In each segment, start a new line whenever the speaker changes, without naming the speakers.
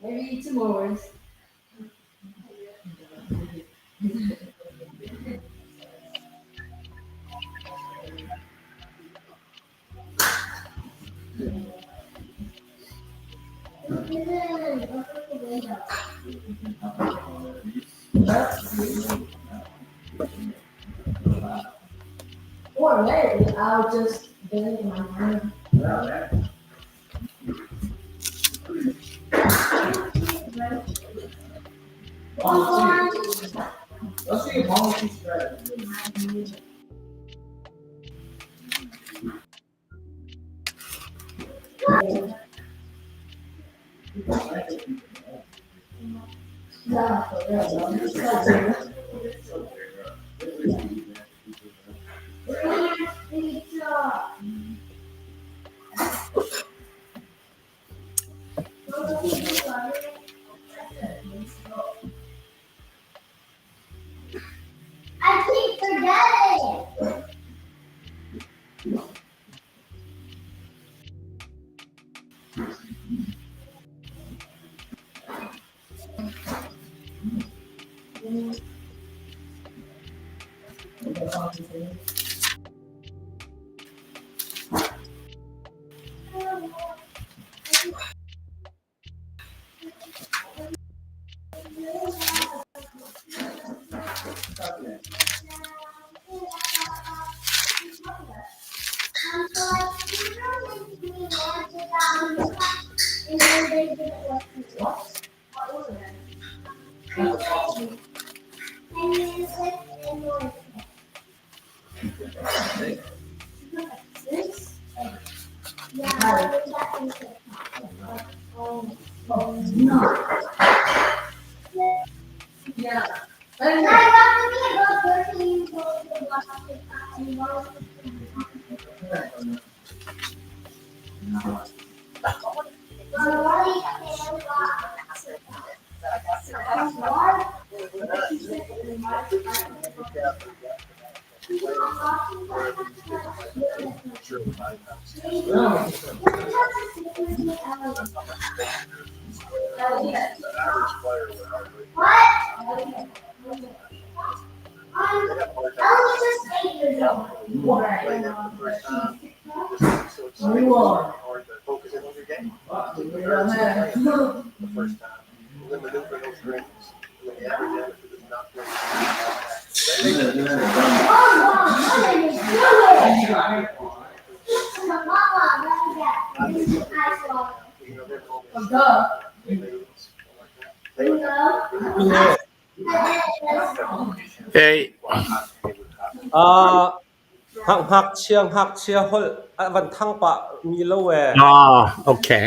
Maybe 2 more words. Or maybe I'll just get it in my mind.
Let's see a policy strategy.
Yeah, for real.
I keep forgetting.
Yeah.
I got to be about 13 years old to watch TikTok and What? I was just 8 years old.
You are.
Focus in on your game
Yeah.
the first time. And then maneuver those greens. And then the average amateur does not play.
Oh, Mom, what are you doing? Mama, let me get this ice water.
You know, they're always-
Duh.
They would have-
No.
Hey,
Ah, ngakchia ngakchia holh a van thang pah mi lo ee.
ah, okay.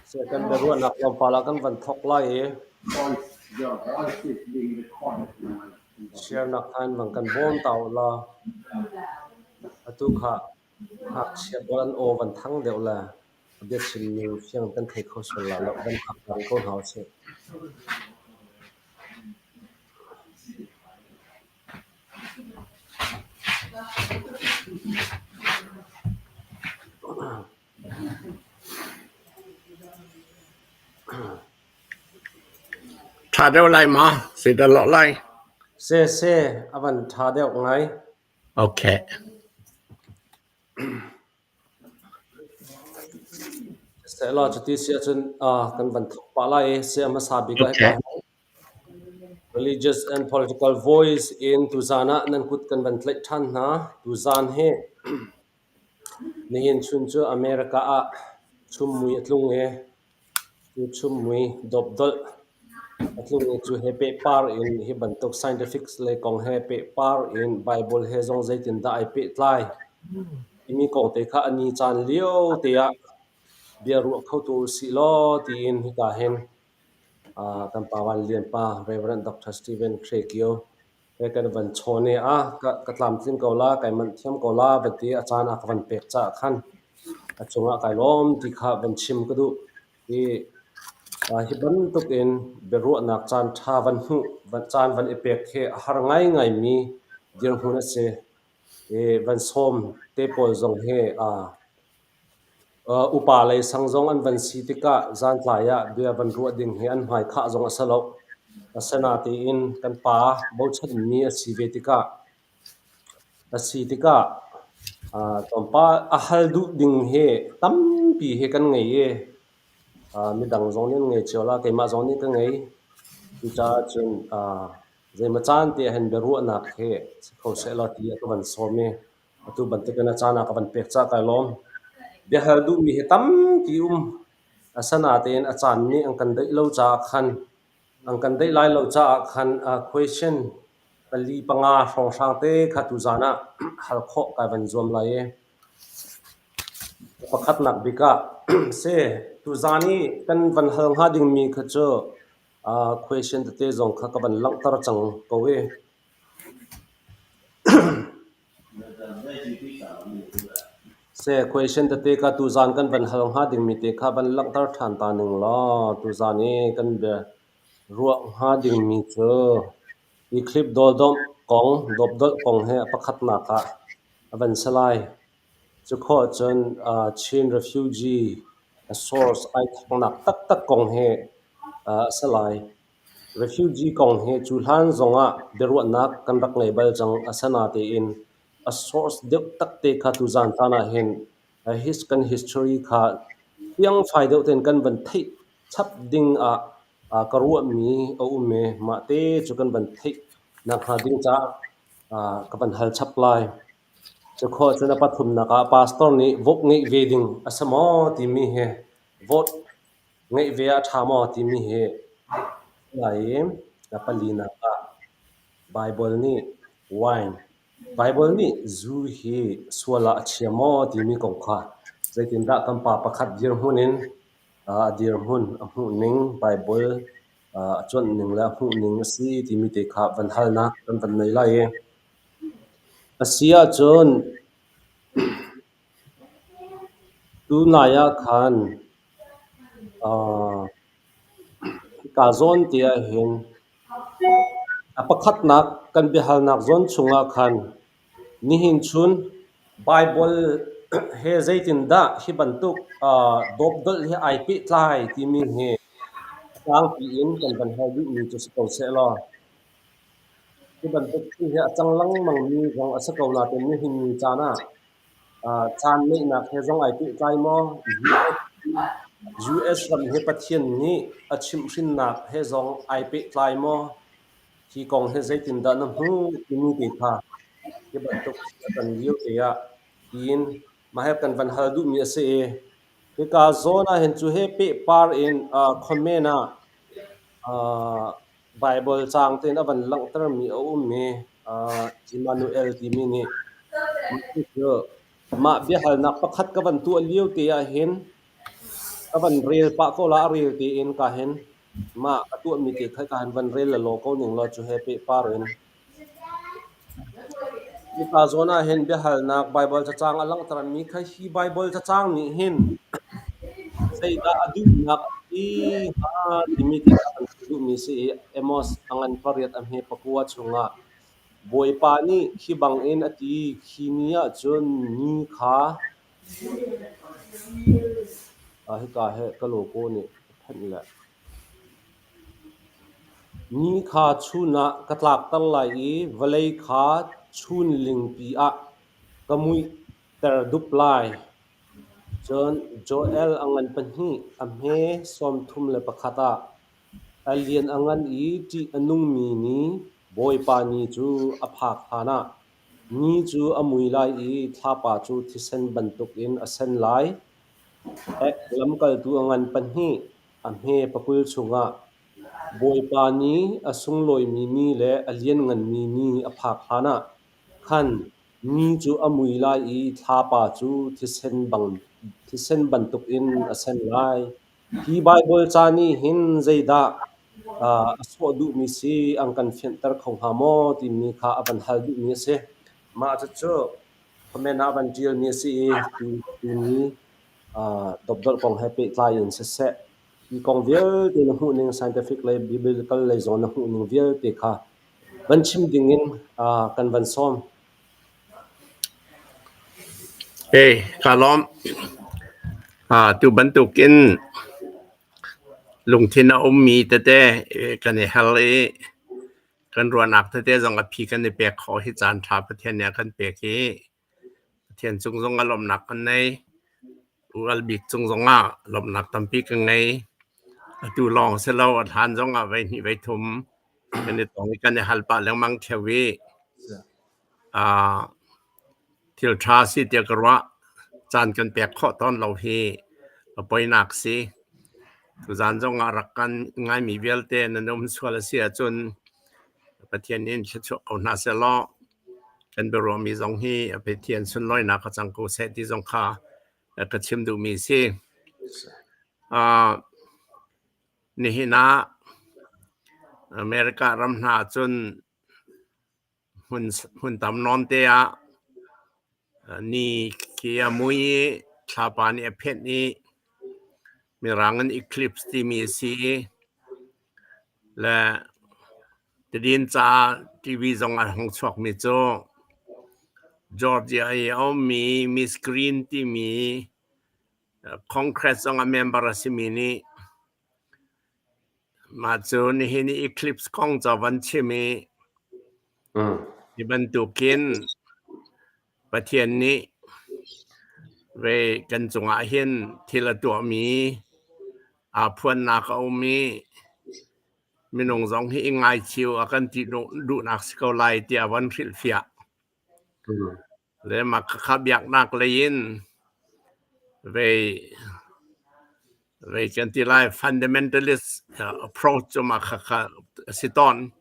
Se kan biaruahnak tlawmpal ah kan van thawk lai i
Voice, your voice is being recorded now.
share nak than bang kan bawm ta u la. Atu kha ngakchia pawl an aw van thang deuh la. Biachim ning fiang kan thei kho sual la lo van hak lang ko hna usih.
Tha deuh lai ma? Si dah lo lai.
Se se a van tha deuh ngai.
Okay.
Sehla cuti si ahcun kan van thawk pah lai i se a hmasa bik ah
Okay.
hika Religious and political voice in tuzaan ah nan kut kan van tlaih ṭhan hna. Tuzaan hi nihin chun cu America ah chummui a tlung i cu chummui dawpdolh a tlung i cu he pehpar in hi bantuk scientific lei kong he pehpar in Bible he zong zeitindah ai pehtlai timi kong te kha a ni caan lio te ah bia ruah khotu usih law tiin hika hin kan pa Van Lian pa Reverend Dr. Stephen Hre Kio he kan van chawn i a ka tlamtling ko la kai manh thiam ko la van ti a caan a ka van pek caah khan a cungah kai lawm ti kha van chim ka duh. Hi hi bantuk in biaruahnak caan ṭha van hmuh caan van i pek hi a har ngaingaimi dirhmun a si. I van sawm te pawl zong hi upa lei sang zong an van si tikah zantlai ah bia van ruah ding hi an hmaikhah zong a si lo. Asinain kan pa bochanmi a si ve tikah a si tikah tlawmpal a hal duh ding hi tampi hi kan ngei i midang zong nih an ngei cio la, keimah zong nih ka ngei. Cucaah cun zeimaw caan te ah hin biaruahnak hi si kho sehlaw ti ah ka van sawm i atu bantukin a caan ah ka van pek caah kai lawm. Biahal duhmi hi tampi um. Asinain a caan nih an kan daih lo caah khan an kan daih lai lo caah khan question pali panga hrawnghrang te kha tuzaan ah hal khawh kai van zuam lai i pakhatnak bik ah si tuzaan i kan van hal hnga dingmi kha cu question tete zong kha ka van langhter cang ko i Seh, question tete kha tuzaan kan van hal hnga dingmi te kha van langhter ṭhan ta ning law tuzaan i kan bia ruah hnga dingmi cu hi clip dawdawmh kong, dawpdolh kong hi a pakhatnak ah a van si lai. Cu khawh cun Chin refugee a source ai thawknak taktak kong hi a si lai. Refugee kong hi cuhlan zongah biaruahnak kan rak ngei bal cang. Asinain a source deuh takte kha tuzaan caan ahhin his kan history kha fiangfai deuh tein kan van theih chap ding ah ka ruahmi a um i mahte cu kan van theih nakhnga ding caah ka van hal chap lai. Cukhua cun a pathumnak ah pastor nih vote ngeih ve ding a si maw timi hi vote ngeih ve ah a ṭha maw timi hi lai i a palinak ah Baibal nih wine, Baibal nih zu hi sual ah a chia maw timi kong kha zeitindah kan pa pakhat dirhmun in a dirhmun a hmuhning Baibal a cuanhning le a hmuhning a si timi te kha van halnak kan van nei lai i a si ahcun tunai ah khan hika zawn te ahhin a pakhatnak kan biahalnak zawn chungah khan nihin chun Baibal he zeitindah hi bantuk dawpdolh hi ai pehtlai timi hi a tlangpi in kan van hal duhmi cu si ko sehlaw hi bantuk thil hi a cang lengmangmi zong a si ko nain nihin ni caan ah Caan neihnak he zong ai pehtlai maw? US ram hi Pathian nih a chimhhrinnak he zong ai pehtlai maw? Hi kong hi zeitindah na hmuh timi te kha hi bantuk a kan lio te ah tiin mah hi kan van hal duhmi a si i hika zawn ah hin cu he pehpar in comment ah Baibal caang tein a van langhtermi a um i Immanuel timi nih cu mah biahalnak pakhat ka van tuah lio te ahhin ka van rel pah ko la, a rel tein ka hin mah ka tuahmi te kha ka hin van rel lelaw ko ning law cu he pehpar in. Hika zawn ah hin biahalnak Baibal cacang a langhtermi kha hi Baibal cacang nih hin zeidah a duhnak a si hnga timi ti kha kan duhmi si i Amos a ngan pariat a hme pakua chungah Bawipa nih hi bangin a ti, khi ni ah cun ni kha hika he ka logo nih a phenh le Ni kha chun ah ka tlakter lai i vawlei kha chunlingpi ah ka muihter dup lai. Cun Joel a ngan pahnih, a hme 31 ah, a lian a ngan i ṭih a nungmi ni Bawipa ni cu a phak hlanah ni cu a mui lai i thlapa cu thisen bantukin a sen lai. Ek lamkaltu a ngan pahnih, a hme pakul chungah Bawipa ni a sunglawimi ni le a liannganmi ni a phak hlanah khan ni cu a mui lai i thlapa cu thisen bantukin a sen lai. Hi Baibal ca nih hin zeidah a sawh duhmi si an kan fianter kho hnga maw timi kha a van hal duhmi a si. Mah cucu comment ah a van ṭialmi a si i tuni dawpdolh kong he pehtlai in siseh, hi kong vialte na hmuhning scientific lei biblical lei zong na hmuhning vialte kha van chim dingin kan van sawm.
Hey, kaa lawm. Tu bantukin lungthin a ummi tete kan i hal i kan ruahnak tete zong a phi kan i pek khawh hi caan ṭha Pathian nih a kan pek i Pathian cung zong ah lawmhnak kan nei. U Al Bik cung zongah lawmhnak tampi ka ngei. Atu lawng si lo, a hlan zongah voi hnih voi thum kan i tong i kan i hal pah lengmang ṭheo i thil ṭha si tiah ka ruah. Caan kan pek khawh tawn lo hi a poinak si. Tuzaan zongah rak kan ngaimi vialte nan um sual a si ahcun Pathian in thluachuah ko hna sehlaw kan biaruahmi zong hi a Pathian sunlawinak a cang ko seh ti zong kha ka chim duhmi a si. Nihin ah America ram hna ahcun hmun tam nawn te ah ni khi a mui i thlapa nih a phenh i mirang in eclipse timi a si i le Tadin ca TV zong a hung chuakmi cu Georgia i a ummi Miss Green timi Congress zong a member a simi nih mah cu nihin i eclipse kong cu a van chim i hi bantukin Pathian nih ve kan cungah hin thil a tuahmi aa phuannak a um i minung zong hi i ngaichih a kan ti duhnak si ko lai tiah a van hrilhfiah. Le mah khakha biaknak lei in vei vei kan ti lai fundamentalist approach cu mah khakha a si tawn.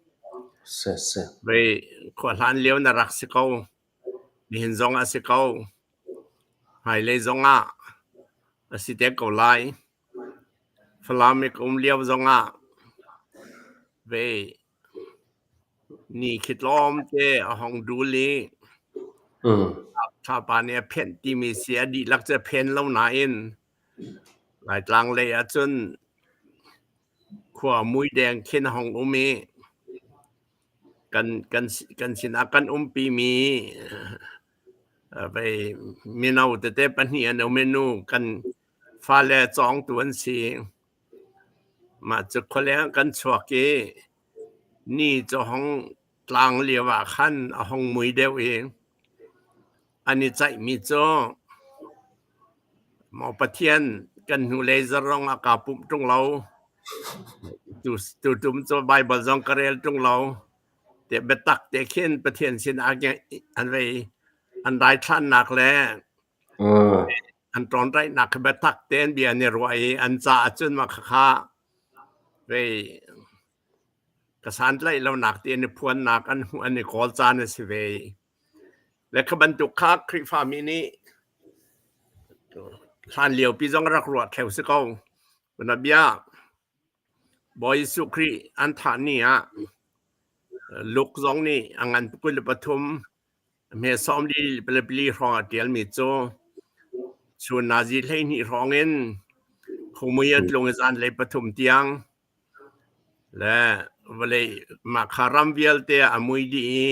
Vei khuahlan lio na rak si ko. Nihin zong a si ko. Hmailei zong ah a si te ko lai. Falam i ka um lio zong ah vei Ni khi tlawmte a hong dul i thlapa nih a phenh timi si a dihlak cu a phen lo nain Laitlang lei ahcun khua mui deng khin a hong um i kan sinah kan umpimi vei mino tete pahnih an um i nu kan fale cawngtu an si. Mah cu khualeng ah kan chuak i ni cu hong tlang lio ah khan a hong mui deuh i an i caihmi cu Maw Pathian kan hnulei zarong ah kaa pumh ṭung lo. Tutum cu Baibal zong ka rel ṭung lo. Tiah biatak te khin Pathian sin ah an vei an daithlannak le An ṭawnṭaihnak khi biatak tein bia an i ruah i an caah cun mah khakha vei ka santlaih lonak ti an i phuannak an hmuh an i kawl caan a si ve. Le kha bantuk kha Khrihfami nih hlan liopi zong rak ruah ṭheo si ko. Bia Bawi Jesuh Khrih an thah ni ah Luke zong nih a ngan 23 hme 44 hrawng a ṭialmi cu chun nazi 12 hrawng in khumui a tlung i zanlei pathum tiang le vawlei mah kha ram vialte ah a mui dih i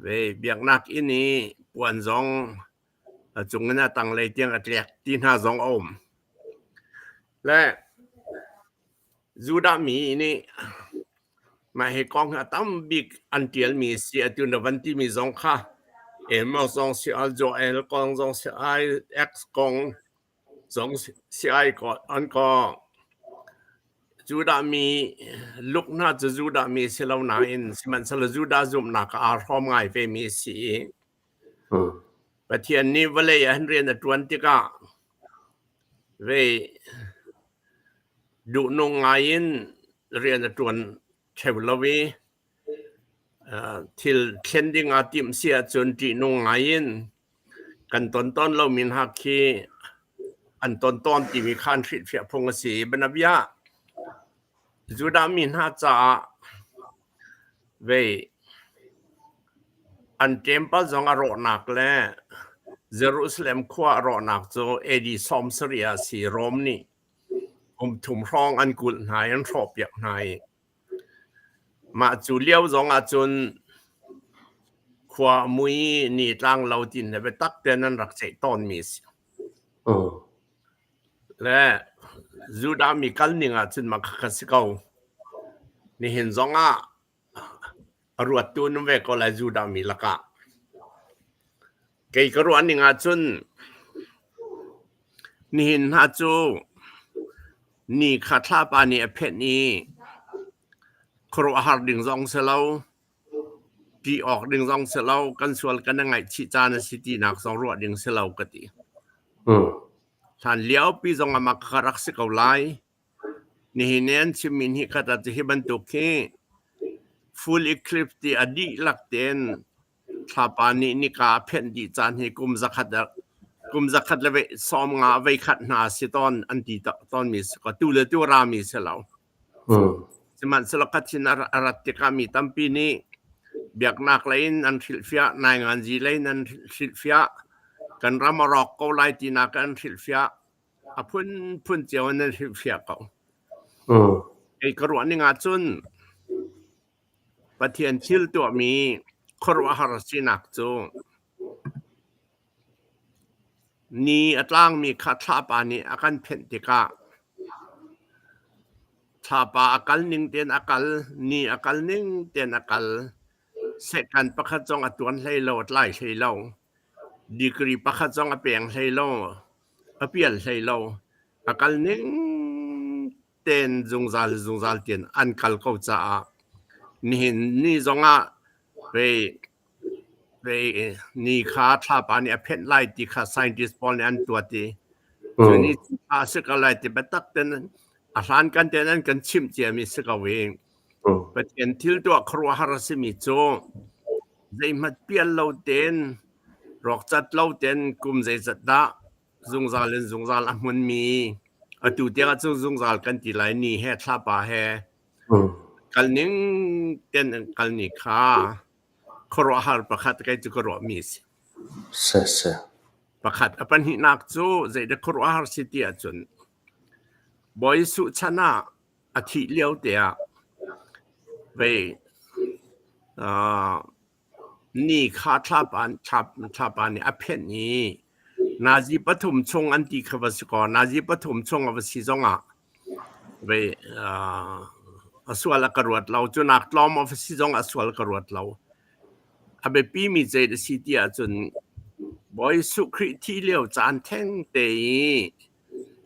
ve biaknak inn i puan zong a cung in a tanglei tiang a tlek ti hna zong a um. Le Judah mi nih mah hi kong hi a tam bik an ṭialmi a si. Atu na van timi zong kha Amos zong si ai, Joel kong zong si ai, X kong zong si ai an ko. Judah mi Luke hna cu Judah mi si lo nain sihmanhsehlaw Judah zumhnak ah aa hrawm ngai vemi a si i Pathian nih vawlei ah hin rian a ṭuan tikah vei duhnung ngai in rian a ṭuan ṭheo lo i thil thlen ding aa timh si ahcun ṭihnung ngai in kan ton tawn lomi hna khi an ton tawn timi kha an hrilhfiah phung a si. Bianabia Judah mi hna caah vei an temple zong a rawhnak le Jerusalem khua a rawhnak cu AD 70 ah a si. Rom nih kum thum hrawng an kulh hna i an hrawhpiak hna i mah cu lio zong ahcun Khua a mui i ni tlang lo tin le biatak tein an rak ceih tawnmi a si. Le Judah mi kal ning ahcun mah khakha si ko. Nihin zong ah a ruattu an um ve ko lai Judah mi lakah. Kei ka ruah ning ahcun nihin hna cu ni kha thlapa nih a phenh i khuaruahhar ding zong si lo, ṭih awk ding zong si lo, kan sual kan i ngaihchih caan a si tinak zong ruah ding si lo ka ti. Hlan liopi zong ah mah kha rak si ko lai. Nihin i an chimmi nih khat ah hi bantuk hi full eclipse ti a dihlak tein thlapa nih nika a phenh dih caan hi kum zakhat kum zakhat le 50 voikhat hna si tawn an ti tawnmi si ko tu le tu rami si lo. Sihmanhsehlaw kachin a rat tikah mi tampi nih biaknak lei in an hrilhfiah, nainganzi lei in an hrilhfiah, kan ram a rawk ko lai tinak an hrilhfiah, a phunphun cio in an hrilhfiah ko. Kei ka ruah ning ahcun Pathian thil tuahmi khuaruahhar sinak cu ni a tlangmi kha thlapa nih a kan phenh tikah thlapa a kal ning tein a kal, ni a kal ning tein a kal. Sehkan pakhat zong a tuan hlei lo, a tlai hlei lo. Degree pakhat zong a peng hlei lo, a pial hlei lo. A kal ning tein zungzal zungzal tein an kal ko caah nihin ni zongah vei vei ni kha thlapa nih a phenh lai ti kha scientist pawl nih an tuat i cu ni a si ko lai ti biatak ten a hlan kan ten an kan chimh ciami si ko i Pathian thil tuah khuaruahhar a simi cu zeihmanh pial lo tein rawkcat lo tein kum zeizat dah zungzal in zungzal a hmunmi atu tiang ahcun zungzal kan ti lai ni he thlapa he kal ning ten an kal ni kha khuaruahhar pakhat kei cu ka ruahmi a si.
Si si.
Pakhat a pahnihnak cu zeidah khuaruahhar si ti ahcun Bawi Jesuh chan ah a thih lio te ah vei ni kha thlapa nih a phenh i nazi pathum chung an ti kha va si kaw nazi pathum chung a va si zongah vei a sual a ka ruat lo. Cu nak tlawm a va si zong a sual ka ruat lo. A biapimi zei a si ti ahcun Bawi Jesuh Khrih thih lio caan thengte i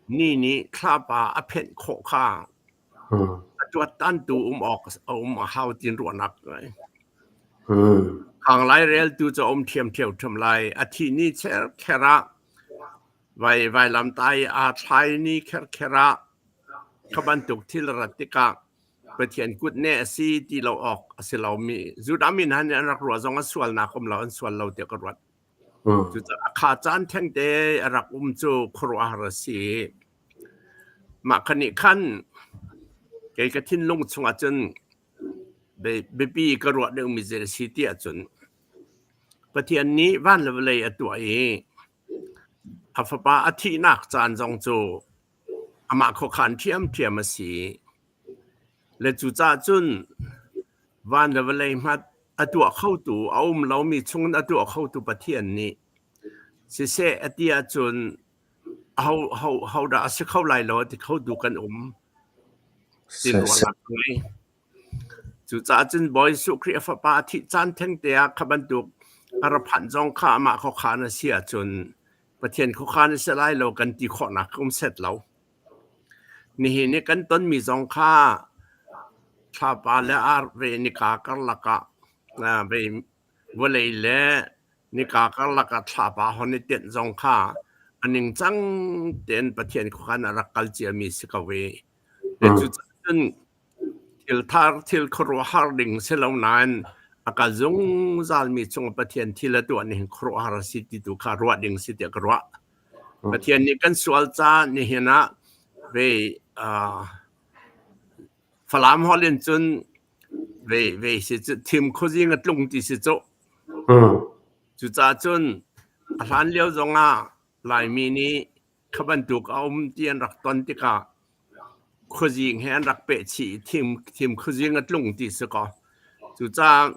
ni nih thlapa a phenh khawh kha a tuattantu um awk a um a hau tin ruahnak ngei. Hang lai reltu cu a um ṭhiam ṭhiamṭhiam lai. A thih ni kherkher ah vai vailamtai aa thlai ni kherkher ah kha bantuk thil rat tikah Pathian kutneh a si ti lo awk a si lomi Judah mi hna nih an rak ruah zong a sualnak um lo an sual lo tiah ka ruat. Cucaah kha caan thengte a rak um cu khuaruahhar a si. Mah kha nih khan kei ka thinlung chungah cun biapi ka ruah deuhmi zei a si ti ahcun Pathian nih van le vawlei a tuah i a fapa a thihnak caan zong cu amah khuakhan ṭhiamṭhiam a si. Le cucaah cun van le vawlei hmanh a tuah khotu a um lomi chungin a tuah khotu Pathian nih siseh a ti ahcun hodah a si kho lai lo a ti khotu kan um ti ruahnak ka ngei. Cucaah cun Bawi Jesuh Khrih a fapa a thih caan thengte ah kha bantuk a ra phanh zong kha amah khuakhan a si ahcun Pathian khuakhan a si lai lo kan ti khawhnak um set lo. Nihin i kan tonmi zong kha thlapa le ar ve nika karlak ah ve vawlei le nika karlak ah thlapa hon i tenh zong kha a ningcang tein Pathian khuakhan a rak kal ciami si ko i cucaah cun thil thar thil khuaruahhar ding si lo nain a kal zungzalmi cung Pathian thil a tuah ning khuaruahhar a si ti tu kha ruah ding si tiah ka ruah. Pathian nih kan sual ca nihin ah ve Falam holh in cun ve ve si cu thim khuazing a tlung ti si cu. Cucaah cun a hlan lio zongah Laimi nih kha bantuk a um ti an rak ton tikah khuazing he an rak peh chih i thim thim khuazing a tlung ti si kaw. Cucaah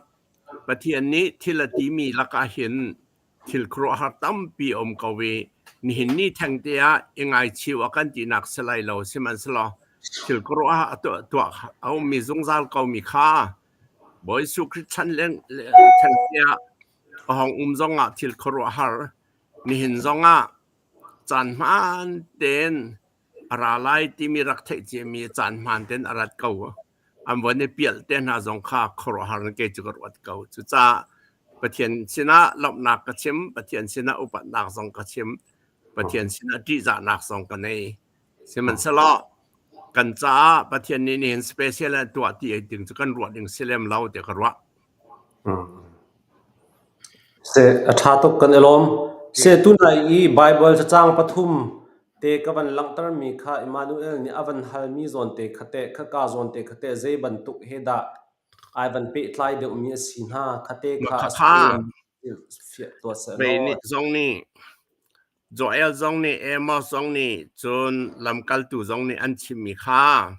Pathian nih thil a timi lakah hin thil khuaruahhar tampi a um ko i nihin ni thengte ah i ngaichih a kan tinak si lai lo. Sihmanhsehlaw thil khuaruahhar a tuah a ummi zungzal komi kha Bawi Jesuh Khrih chan thengte ah a hong um zongah thil khuaruahhar nihin zongah caan hmaan tein a ra lai timi rak theih ciami caan hmaan tein a rat ko. An von i pialh te hna zong kha khuaruahhar in kei cu ka ruat ko. Cucaah Pathian sinah lawmhnak ka chim, Pathian sinah upatnak zong ka chim, Pathian sinah ṭihzahnak zong ka nei. Sihmanhsehlaw kan caah Pathian nih nihin special in tuah ti ding cu kan ruah ding si lem lo tiah ka ruah.
Seh, a ṭha tuk kan i lawm. Seh, tunai i Baibal cacang pathum te ka van langhtermi kha Immanuel nih a van halmi zawn te kha teh, khaka zawn te kha teh zei bantuk he dah ai van pehtlai deuhmi a si hna kha te kha a sullam fiah tuah seh law.
Zong nih Joel zong nih Amos zong nih cun lamkaltu zong nih an chimmi kha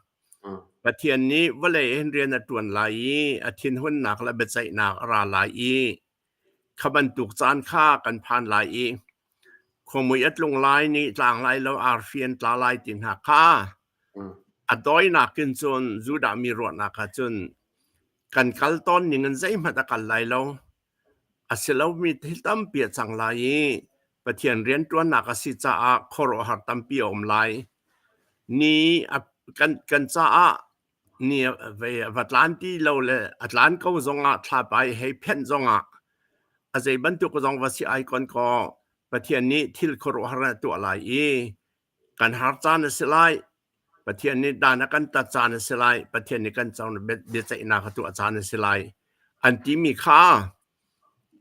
Pathian nih vawlei hin rian a ṭuan lai i a thinhunnak le biaceihnak a ra lai i kha bantuk caan kha kan phan lai i khuamui a tlung lai, ni tlang lai lo, arfi an tla lai ti hna kha a dawinak in cun Judah mi ruahnak ah cun kan kal tawn ning in zeihmanh a kal lai lo. A si lomi thil tampi a cang lai i Pathian rianṭuannak a si caah khuaruahhar tampi a um lai. Ni a, kan caah ni a va tlan ti lo le a tlan ko zongah thlapa i hei phenh zongah a zei bantuk zong va si ai kon kaw Pathian nih thil khuaruahhar a tuah lai i kan har caan a si lai. Pathian nih dan a kan tat caan a si lai. Pathian nih kan cang biaceihnak a tuah caan a si lai. An timi kha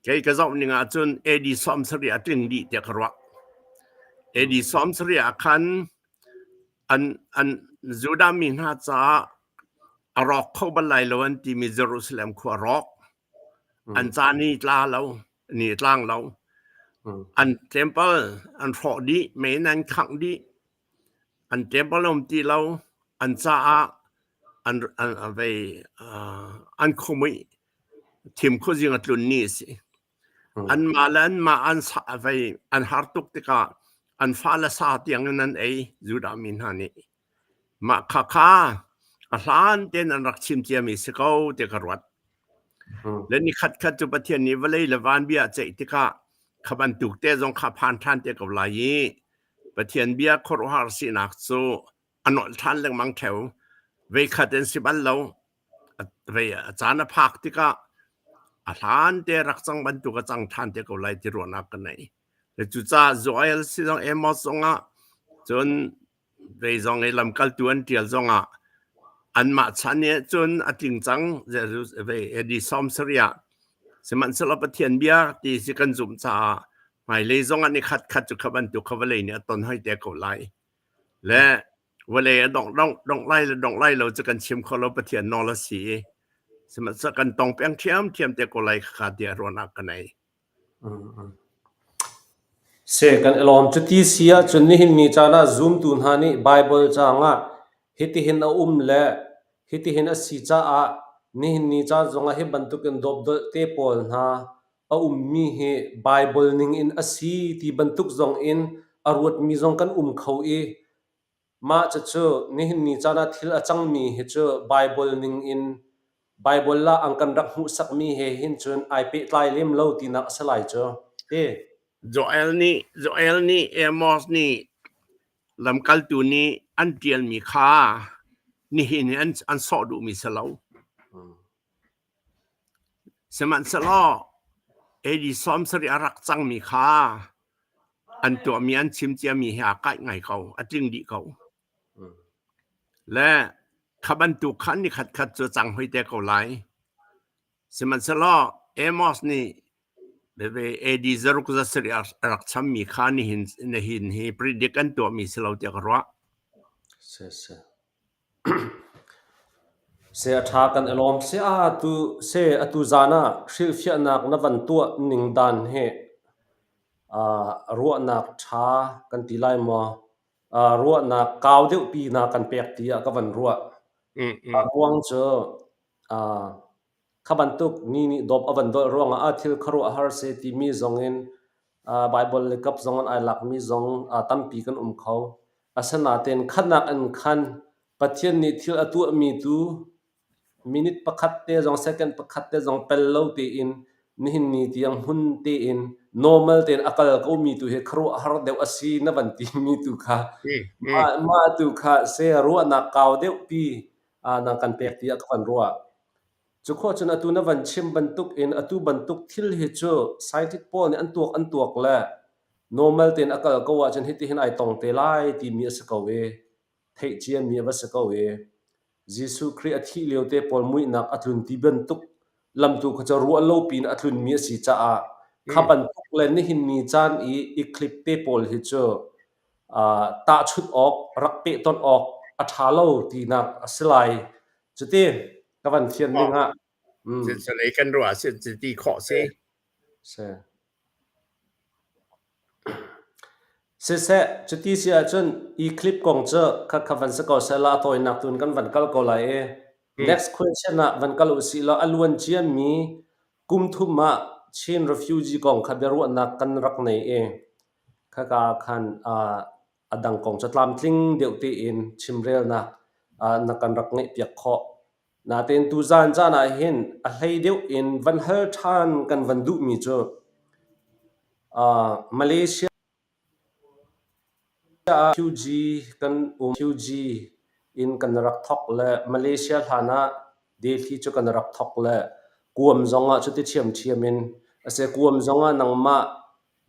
kei ka zoh ning ahcun AD 70 a tling dih tiah ka ruah. AD 70 ah khan an an Judah mi hna caah a rawk kho bal lai lo an timi Jerusalem khua rawk. An ca ni tla lo, ni tlang lo. An temple an hrawh dih, mei in an khangh dih. An temple um ti lo. An caah an an vei an khumui thim khuazing a tlun ni a si. Anmah le anmah an sa vei an har tuk tikah an fale sa tiang in an ei Judah mi hna nih. Mah khakha a hlan tein an rak chim ciami si ko ti ka ruat. Le ni khat khat cu Pathian nih vawlei le van bia a ceih tikah kha bantuk te zong kha phan ṭhan te ko lai i Pathian bia khuaruahhar sinak cu a nolh ṭhan lengmang ṭheo. Vei khat in si bal lo. Vei a caan a phak tikah a hlan te rak cang bantuk a cang ṭhan te ko lai ti ruahnak ka nei. Le cucaah Joel si zong Amos zongah cun Vei zong i lamkaltu an ṭial zongah anmah chan i cun a tling cang AD 70 ah. Sihmanhsehlaw Pathian bia ti si kan zumh caah hmailei zongah ni khat khat cu kha bantuk kha vawlei nih a ton hoi te ko lai. Le vawlei a dongh dongh dongh lai le dongh lai lo cu kan chim kho lo Pathian nawl a si i sihmanhsehlaw kan tong peng ṭhiamṭhiam te ko lai kha tiah ruahnak ka nei.
Seh kan i lawm. Cuti si ahcun nihin ni caan ah zumtu hna nih Baibal caang ah hitihin a um le hitihin a si caah nihin ni caan zongah hi bantukin dawpdolh te pawl hna a ummi hi Baibal ningin a si ti bantuk zong in a ruatmi zong kan um kho i Mah cucu nihin ni caan ah thil a cangmi hi cu Baibal ningin Baibal ah an kan rak hmuhsakmi he hin cun ai pehtlai lem lo tinak a si lai cu ti.
Joel nih Amos nih lamkaltu nih an ṭialmi kha nihin hi an sawh duhmi si lo. Sihmanhsehlaw AD 70 a rak cangmi kha an tuahmi an chim ciami he aa kaih ngai ko, a tling dih ko. Le kha bantuk khan ni khatkhat cu cang hoi te ko lai. Sihmanhsehlaw Amos nih veve AD zaruk za sarih a rak chammi kha nihin nihin hi predict an tuahmi si lo tiah ka ruah.
Si si. Seh a ṭha kan i lawm. Seh atu zan ah hrilhfiahnak na van tuah ning dan hi ruahnak ṭha kan ti lai maw? Ruahnak kau deuhpi na kan pek tiah ka van ruah. A ruang cu. Kha bantuk ni nih dawp a van dolh ruangah ah thil khuaruahhar si timi zong in Baibal le kap zong in ai lakmi zong tampi kan um kho. Asinain khatnak in khan Pathian nih thil a tuahmi tu minute pakhat te zong second pakhat te zong pel lo tein nihin ni tiang hmun tein normal tein a kal komi tu hi khuaruahhar deuh a si na van timi tu kha mah tu kha se ruahnak kau deuh pi na kan pek tiah ka van ruah. Cu khawh cun atu na van chim bantuk in atu bantuk thil hi cu scientist pawl nih an tuak le normal tein a kal ko ahcun hitihin ai tong te lai timi a si ko i theih ciami a va si ko i Jesuh Khrih a thih lio te pawl muihnak a tlun ti bantuk lamtu kha cu ruah lo piin a tlunmi a si caah kha bantuk le nihin ni caan i eclipse te pawl hi cu tahchunh awk rak pehtonh awk a ṭha lo tinak a si lai. Cuti ka van fian ning ah.
Lei kan ruah si ti khawh si.
Si. Siseh, cuti si ahcun eclipse kong cu kha kha van si ko seh la a tawinak tun kan van kal ko lai i next question ah van kal usih law a luan ciami kum thum ah Chin refugee kong kha biaruahnak kan rak nei i khaka ah khan a dang kong cu tlamtling deuh tein chimrelnak na kan rak ngeihpiak khawh. Natein tuzaan caan ah hin a hlei deuh in van hal ṭhan kan van duhmi cu Malaysia ah refugee kan um refugee in kan rak thawk le Malaysia hlan ah Delhi cu kan rak thawk le Guam zong ah cuti ṭhiamṭhiam in a si. Guam zong ah nangmah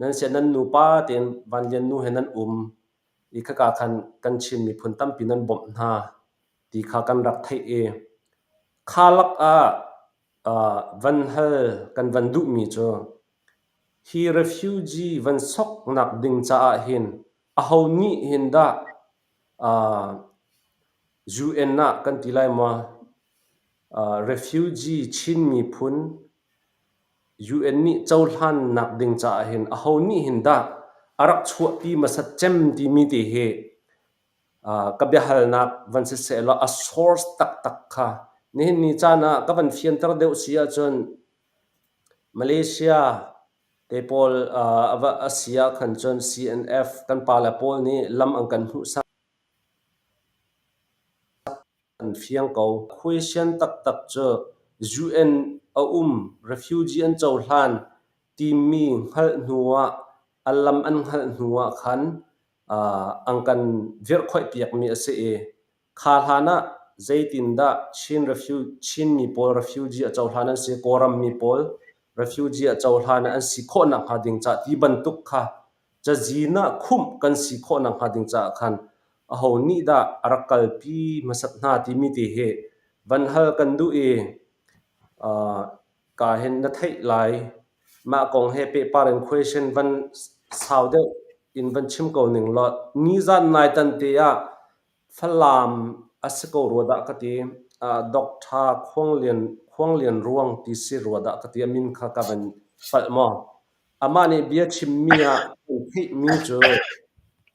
nan sian nan nupa tein Van Lian nu he nan um i khaka khan kan Chin miphun tampi nan bawmh hna ti kha kan rak theih i kha lak ah van hal kan van duhmi cu hi refugee van soknak ding caah hin aho nih hin dah UN ah kan ti lai maw refugee Chin miphun UN nih cohlannak ding caah hin aho nih hin dah a rak chuahpi hmasat cem timi te hi ka biahalnak van si sehlaw a source taktak kha nihin ni caan ah ka van fianter deuh si ahcun Malaysia te pawl a si ah khan cun CNF kan pale pawl nih lam an kan hmuhsak. An fiang ko. Question taktak cu UN a um, refugee an cohlan timi hngalh hnu ah a lam an hngalh hnu ah khan an kan virhkhoihpiakmi a si i kha hlan ah zeitindah Chin Chinmi pawl refugee a cohlan an si, Kawlram mi pawl refugee a cohlan an si khawh nakhnga ding ca ti bantuk kha cazin ah khumh kan si khawh nakhnga ding caah khan aho nih dah a rak kalpi hmasat hna timi te hi van hal kan duh i ka hin na theih lai. Mah kong he pehpar in question van sau deuh in van chim ko ning law nizan nai tan te ah Falam a si ko rua dah ka ti. Doctor Khuang Lian, Khuang Lian Ruang ti si rua dah ka ti. A min kha ka van palh maw? Amah nih bia chimmi ah kan theihmi cu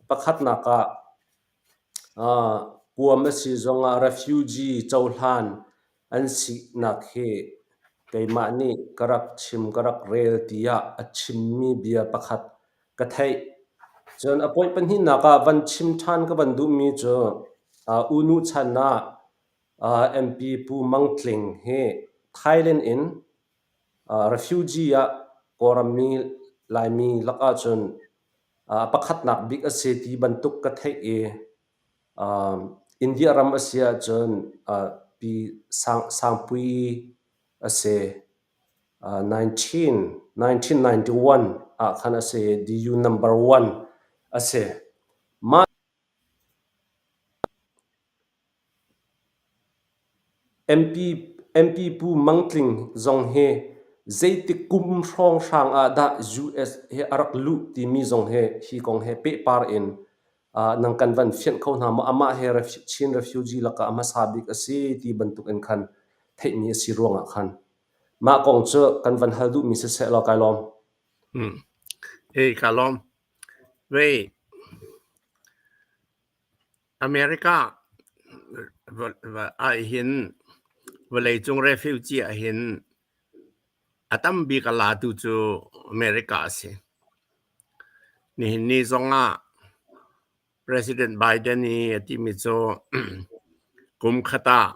pakhatnak ah kuam a si zongah refugee cohlan an sinak hi keimah nih ka rak chim ka rak rel tiah a chimmi bia pakhat ka theih. Cun a point pahnihnak ah van chim ṭhan ka van duhmi cu U Nu chan ah MP Pu Mang Tling hi Thailand in Refugee ah Kawlrammi Laimi lakah cun pakhatnak bik a si ti bantuk ka theih i India ram a si ahcun Pi Sangpui a si. 1991 ah khan a si i DU number one a si. Mah MP Pu Mang Tling zong hi zeitik kum hrawnghrang ah dah US hi a rak luh timi zong hi hi kong he pehpar in nan kan van fianh kho hna maw? Amah hi Chin refugee lakah a hmasa bik a si ti bantuk in khan theihmi a si ruangah khan mah kong cu kan van hal duhmi siseh law kai lawm.
Hey, ka lawm. Wei, America ahhin Vawleicung refugee ahhin a tam bik a latu cu America a si. Nihin ni zongah President Biden i a timi cu kum khat ah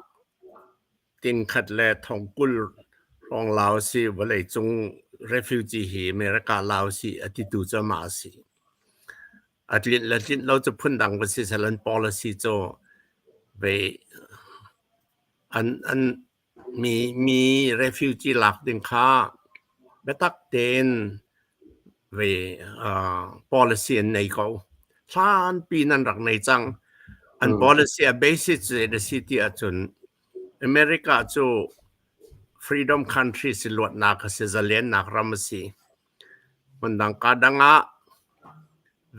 tingkhat le thongkul hrawng lau a si. Vawleicung refugee hi America lau a si a titu cu amah a si. A tlinh le tlinh lo cu phundang va si seh an policy cu vei an an mi mi refugee lak ding kha biatak tein vei uh, policy an nei ko. Hlanpi in an rak nei cang. An policy a basis zei a si ti ahcun America cu freedom country si luatnak a si, zalennak ram a si. Hmundang kaa dang ah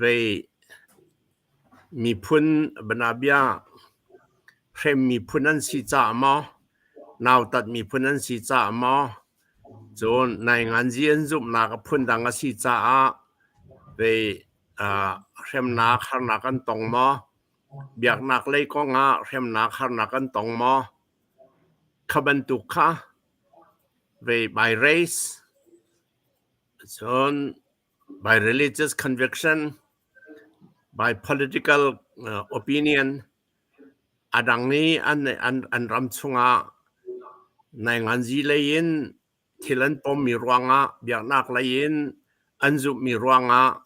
vei miphun banabia hrem miphun an si caah maw, nautat miphun an si caah maw, cun nainganzi an zumhnak a phundang a si caah vei hremnak harnak an tong maw, biaknak lei kong ah hremnak harnak an tong maw, kha bantuk kha vei by race, cun by religious conviction, by political opinion, a dang i an an an ram chungah nainganzi lei in thil an pommi ruangah biaknak lei in an zumhmi ruangah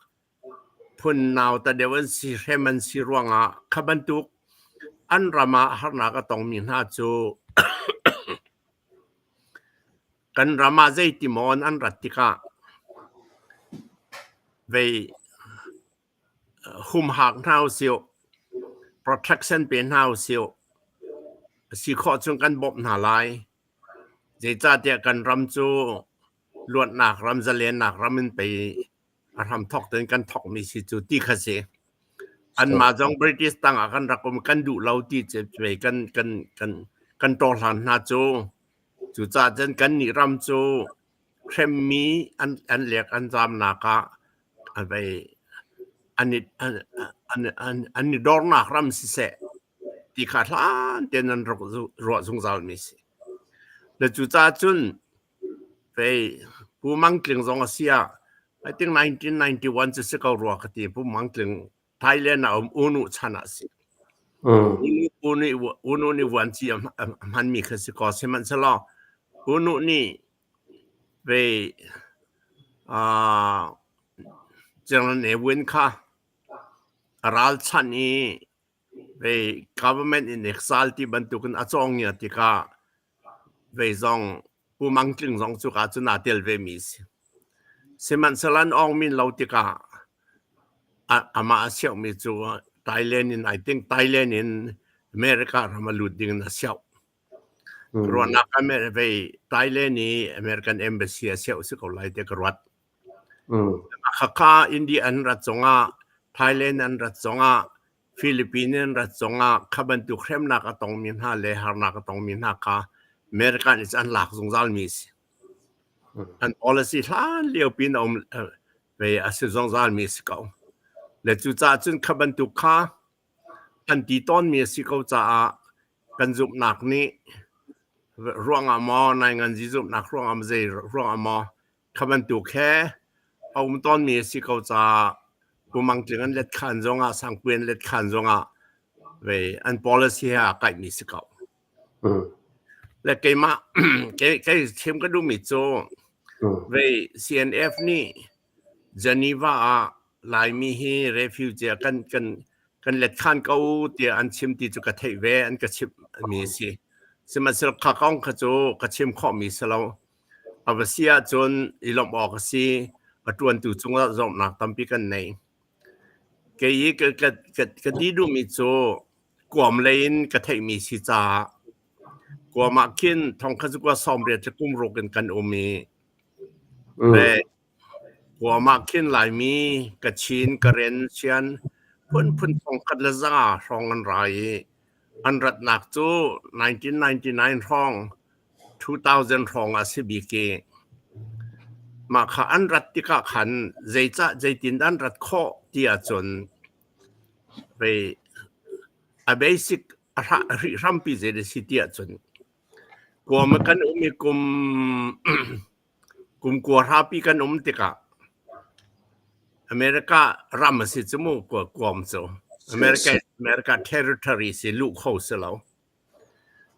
phun nauta deuh an si hrem an si ruangah kha bantuk an ram ah harnak a tongmi hna cu Kan ram ah zeitimaw an rat tikah vei humhak hna usih, protection pe hna usih. A si khawh cun kan bawmh hna lai. Zeicahtiah kan ram cu luatnak ram, zalennak ram in pei a hramthawk tein kan thawkmi si cu ti kha si. Anmah zong British tangah kan rak um kan duh lo ti cu pei kan kan kan kan tawhlan hna cu. Cucaah cun kannih ram cu hremmi an an lek an zaamnak ah a vei an i an an an an i dornak ram siseh ti kha hlan tein an rak ruah zungzalmi si. Le cucaah cun Fei Pu Mang Tling zong a si ah I think 1991 cu si ko rua ka ti Pu Mang Tling Thailand ah um Unu chan ah si. Unu Unu nih vuanci a hmanmi kha si ko sihmanhsehlaw Unu nih vei uh, General Ne Win kha a ralchanh i vei government in exile ti bantukin a cawng ngia tikah Vei zong Pu Mang Tling zong cuka cun aa tel vemi a si. Sihmanhsehlaw an awngmin lo tikah amah a siauhmi cu Thailand in I think Thailand in America ram a lut ding in a siauh. Ruahnak ah vei Thailand i American Embassy a siauh si ko lai tiah ka ruat. Khakha India an rat zongah Thailand an rat zongah Philippines in rat zongah kha bantuk hremnak a tongmi hna le harnak a tongmi hna kha America nih an lak zungzalmi a si. An policy hlan lio pin a um ve a si zungzalmi a si ko. Le cucaah cun kha bantuk kha an ti tawnmi a si ko caah kan zumhnak nih ruangah maw nainganzi zumhnak ruangah maw zei ruangah maw Kha bantuk he a um tawnmi a si ko caah Pu Mang Tling an let khan zongah Sangpui an let khan zongah vei an policy he aa kaihmi si ko. Le keimah kei kei chim ka duhmi cu vei CNF nih Geneva ah Laimi hi refugee kan kan kan let khan ko tiah an chim ti cu ka theih ve an ka chimh mi a si. Sihmanhsehlaw kha kong kha cu ka chim khawhmi si lo. A va si ahcun i lawmh awk a si. A ṭuantu cungah zawmhnak tampi kan nei. Kei i ka, ka, ka, ka ti duhmi cu kuam lei in ka theihmi si caah kuam ah khin thong kha cu kua 80 le kum ruk in kan um i le kuam ah khin Laimi, Kachin, Karen, Sian phunphun thong khat le zanga hrawng an ra i an ratnak cu 1999 hrawng 2000 hrawng ah si bik i mah kha an rat tikah khan zeicah zeitin an rat khawh ti ahcun vei a basic a hrih hrampi zei a si ti ahcun. Guam kan um i kum kum kua hrapi kan um tikah America ram a si cu mu Guam cu. America America territory si luh kho si lo.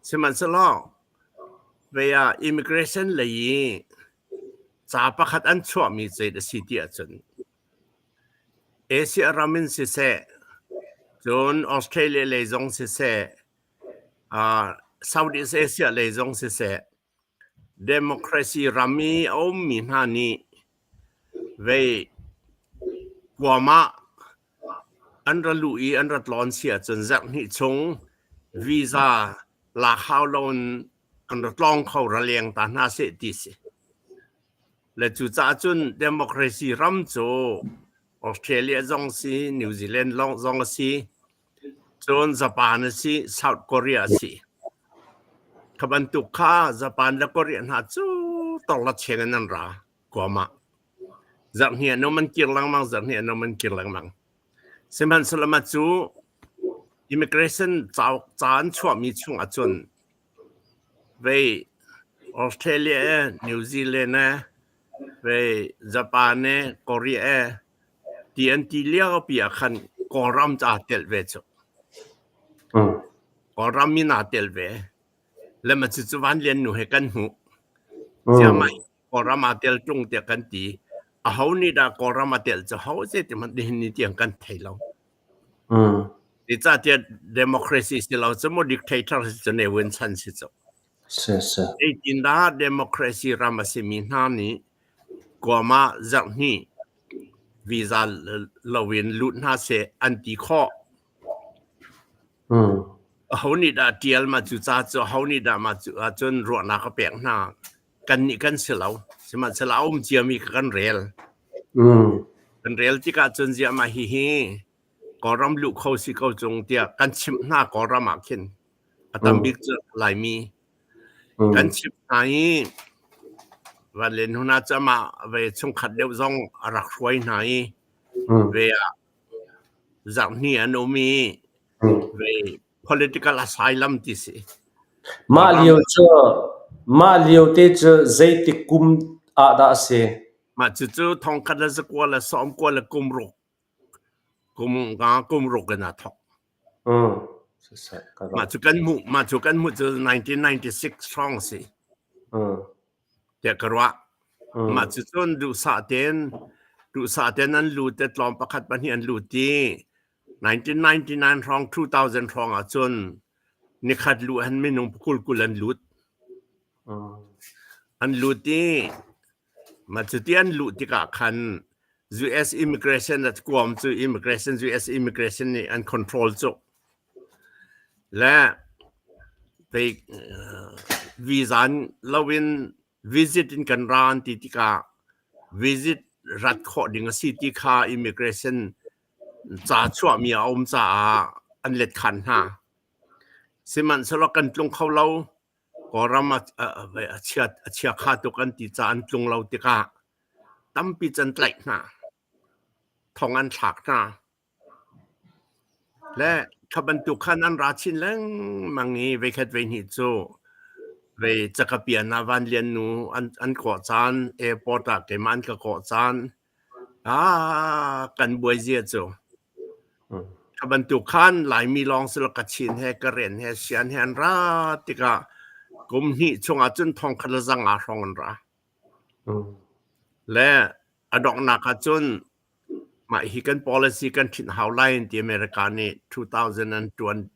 Sihmanhsehlaw vei ah immigration lei i ca pakhat an chuahmi zei a si ti ahcun Asia ram in siseh, cun Australia lei zong siseh, Southeast Asia lei zong siseh, democracy ram i a ummi hna nih vei Guam ah an ra luh i an ra tlawn si ahcun zarhhnih chung visa lak hau loin an ra tlawng kho ra leng ta hna seh ti si. Le cucaah cun democracy ram cu Australia zong si, New Zealand zong a si, cun Japan a si, South Korea a si. Kha bantuk kha Japan le Korea hna cu torla cheng in an ra Guam ah. Zarhhnih an um an kir lengmang, zarhhnih an um an kir lengmang. Sihmanhsehlaw mah cu immigration cauk ca an chuahmi chung ahcun vei Australia e, New Zealand e, vei Japan e, Korea e ti an ti lio pi ah khan Kawlram ca telh ve cu. Kawlram min aa tel ve. Le ma cu cu Van Lian nu he kan hmuh. Siamai Kawlram aa tel ṭung tiah kan ti. Aho nih dah Kawlram a tel cu ho zei ti hmanh nihin ni tiang kan thei lo. Zeicahtiah democracy si lo cu mu dictator si cu Ne Win chan si cu.
Si si.
Zeitindah democracy ram a simi hna nih Guam ah zarhhnih visa loin lut hna seh an ti khawh. Aho nih dah ṭial ma cu ca cu aho nih dah mah cu ahcun ruahnak a pek hna. Kannih kan si lo. Sihmanhsehlaw a um ciami kha kan rel. Kan rel tikah cun ziah mah hihi Kawlram luh kho si ko cung tiah kan chimh hna Kawlram ah khin. A tam bik cu Laimi. Kan chimh hna i Van Len Huna cu amah ve chungkhat deuh zong a rak hruai hna i ve ah zarhhnih an um i ve political asylum ti si.
Mah lio cu mah lio te cu zeitik kum ah dah a si?
Mah cucu thongkhat le zakua le sawmkua le kum ruk kum nga kum ruk in aa thawk. Mah cu kan hmuh mah cu kan hmuh cu 1996 hrawng a si. Tiah ka ruah. Mah cu cun duhsah tein duhsah tein an lut te tlawm pakhat pahnih an lut i 1999 hrawng 2000 hrawng ah cun nikhat luh han minung kul kul an lut. An lut i mah cuti an luh tikah khan US immigration at Guam cu immigration US immigration nih an control cu. Le visa loin visit in kan ra an ti tikah visit rat khawh ding a si ti kha immigration ca chuahmi a um caah an let khan hna. Sihmanhsehlaw kan tlung kho lo. Kawlram a chiakha tuk an ti caah an tlung lo tikah tampi cu an tlaih hna. Thong an thlak hna. Le kha bantuk khan an ra chin lengmang i veikhat veihnih cu vei cakapian ah Van Lian nu an kawh caan, airport ah keimah an ka kawh caan, ah kan buai zia cu. Kha bantuk khan Laimi lawng si lo Kachin he Karen he Sian he an ra tikah kum hnih chungah cun thongkhat le zanga hrawng an ra. Le a donghnak ah cun Mah hi kan policy kan ṭhinh hau lai an ti America nih 2001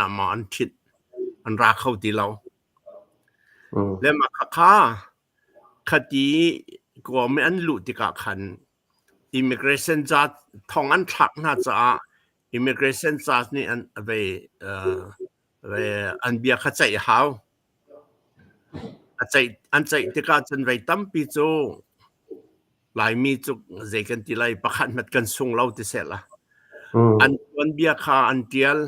ah maw an ṭhinh an ra kho ti lo. Le mah khakha khati Guam i an luh tikah khan immigration ca thong an thlak hna caah immigration judge nih an vei an bia kha ceih a hau. A ceih an ceih tikah cun vei tampi cu Laimi cu zei kan ti lai pakhat hmat kan sung lo ti seh la. An tuanbia kha an ṭial.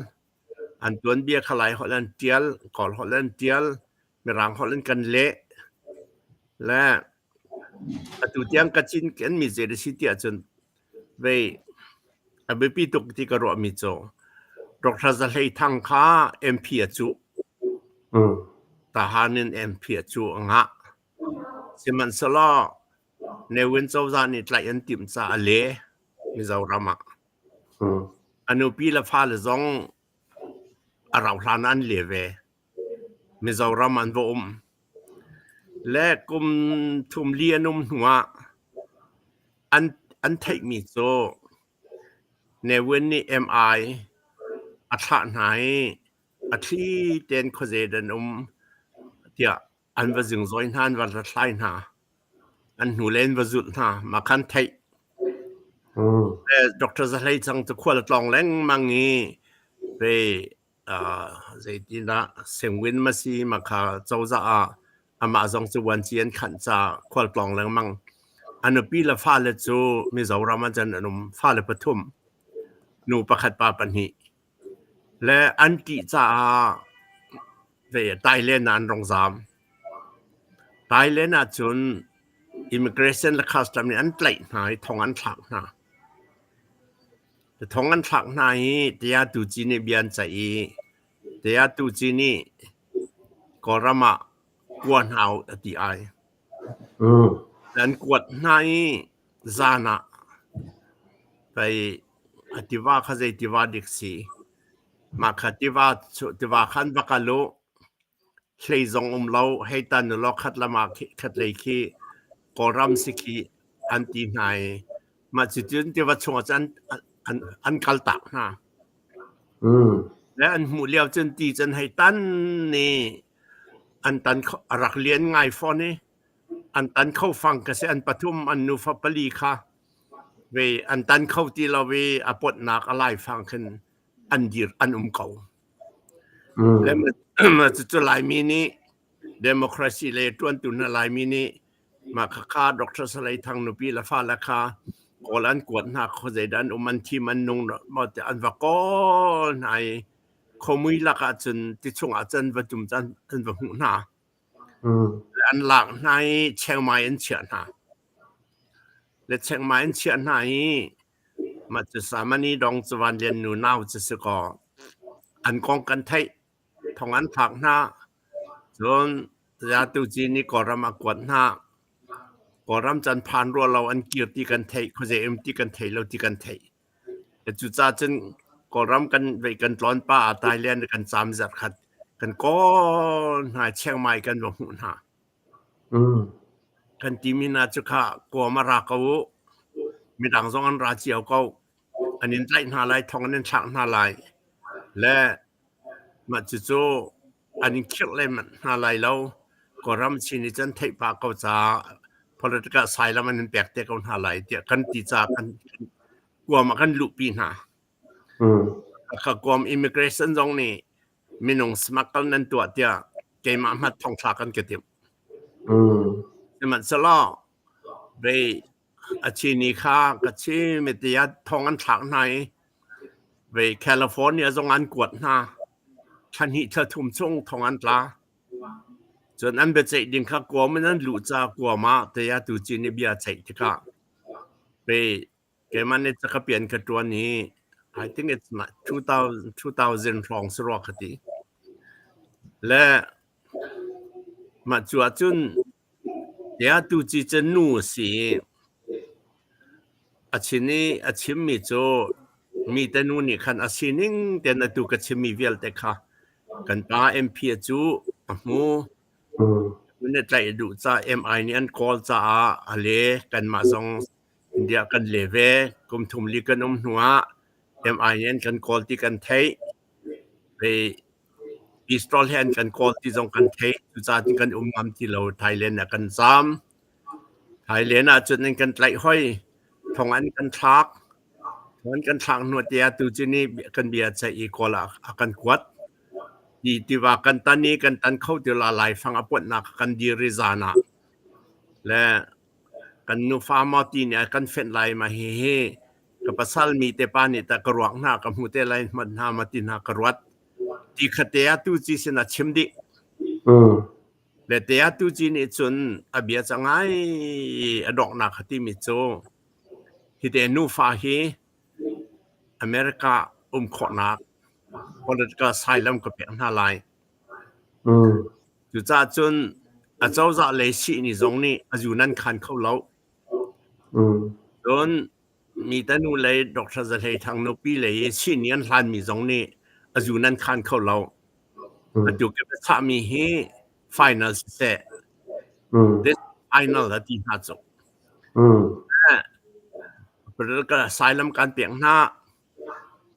An tuanbia kha Lai holh an ṭial, Kawl holh an ṭial, Mirang holh in kan leh. Le atu tiang ka cin kan mi zei a si ti ahcun vei a biapi tuk ti ka ruahmi cu Dr. Za Hlei Thang kha MP a cuh. Tahan in MP cu a ngah. Sihmanhsehlaw Ne Win cozah nih tlaih an timh caah a le Mizoram ah. A nupi le fale zong a rauh hlan ah an le ve. Mizoram an va um. Le kum thum li an um hnu ah an theihmi cu Ne Win nih MI a thlah hna i a thli tein khuaze an um tiah an va zingzawi hna, an va hlathlai hna. An hnulei an va zulh hna. Mah khan theih. Dr. Za Hlei Cang cu khual a tlawng lengmang i ve zeitindah Sengwin ma si ma kha cozah ah amah zong cu vuanci an khanh caah khual tlawng lengmang. A nupi le fale cu Mizoram ah cun an um. Fale pathum. Nu pakhat pa pahnih. Le an ṭih caah Thailand ah an rung zaam. Thailand ah cun immigration le custom nih an tlaih hna i thong an thlak hna. Thong an thlak hna i tiah tuci nih bia an ceih i tiah tuci nih Kawlram ah kua hna u a ti ai. An kuat hna i Zan ah pei a tiva kha zei tiva dik si. Mah kha tiva tiva kha an va kal u. Hlei zong um lo, hei tan u law khat lam ah khatlei khi Kawlram si khi an ti hna i mah cuticun tiva chungah cun an kal tak hna. Le an hmuh lio cun ti cun hei tan i an tan a rak lian ngai fawn i An tan kho fang ka si. An pathum an nufa pali kha ve an tan kho ti lo i a potnak a laifang khin an dir an um ko. Le cucu Laimi nih democracy le ṭuantu hna Laimi nih mah khakha Dr. Salai Thang nupi le fale kha kawl an kuat hna khuazei dah an um an thim an nung maw tiah an va kawl hna i khuamui lakah cun tichung ah cun va tum cun an va hmuh hna. An lak hna i Chiangmai an chiah hna. Le Chiangmai an chiah hna i mah cu Samani dong cu Van Lian nu nau cu si kaw an kong kan theih. Thong an thlak hna. Cun Zatu nih Kawlram a kuat hna. Kawlram can phan rua lo an kir ti kan theih, khuazei um ti kan thei lo ti kan theih. Cucaah cun Kawlram kan vei kan tlawn pah ah Thailand kan caam zarh khat kan kawl hna i Chiang Mai kan va hmuh hna. Kan timi hna cu kha Guam a ra ko u. Midang zong an ra cio ko. An in tlaih hna lai, thong an in thlak hna lai. Le mah cucu an in khirh lem hna lai lo. Kawlram chin nih cun theih pah ko caah political asylum an in pek te ko hna lai tiah kan ti caah kan Guam ah kan luhpi hna. Kha Guam immigration zong nih minung smuggle nan tuah tiah keimah hmat thongthla kan ka timh. Sihmanhsehlaw vei a chini kha ka chim i tiah thong an thlak hna i vei California zong an kuat hna. Thla hnih thla thum chung thong an tla. Cun an biaceih ding kha Guam in an luh ca Guam ah tiah tu cin i bia ceih tikah vei keimah nih ca ka pian ka ṭuan i I think it's 2000, 2000 hrawng si rua ka ti. Le mah cu ahcun tiah tu ci cu nu a si i a chin i a chimmi cu mi te nu nih khan a sining tein atu ka chimmi vialte kha kan pa MP cu a hmu. Na tlaih duh ca MI nih an kawl caah a le kanmah zong India kan le ve. Kum thum li kan um hnu ah MI nih an kan kawl ti kan theih. Pistol he an kan kawl ti zong kan theih. Cucaah cun kan um ngam ti lo. Thailand ah kan zaam. Thailand ah cun an kan tlaih hoi. Thong an kan thlak. Thong an kan thlak hnu tiah tu cu ni kan bia ceih i kawl ah a kan kuat. Ti tiva kan tan i kan tan kho ti la laifang a puanhnak kan dir i zan ah le kan nufa maw ti nih a kan fenh lai ma hihi ka pasal mi te pa nih tah ka ruak hna ka hmu te lai hmat hna ma ti hna ka ruat ti khate ah tu ci sin a chim dih le te ah tu ci nih cun a bia cangai a donghnak kha timi cu hi te nufa hi America um khawhnak political asylum ka pek hna lai. Cucaah cun acozah lei sihni zong nih a zu nan khan kho lo. Cun mi tanu lei Dr. Za Hlei Thang nupi lei i sihni an hlanmi zong nih a zu nan khan kho lo. Atu ka biachahmi hi final siseh, this final a ti hna cu. Asylum kan pek hna.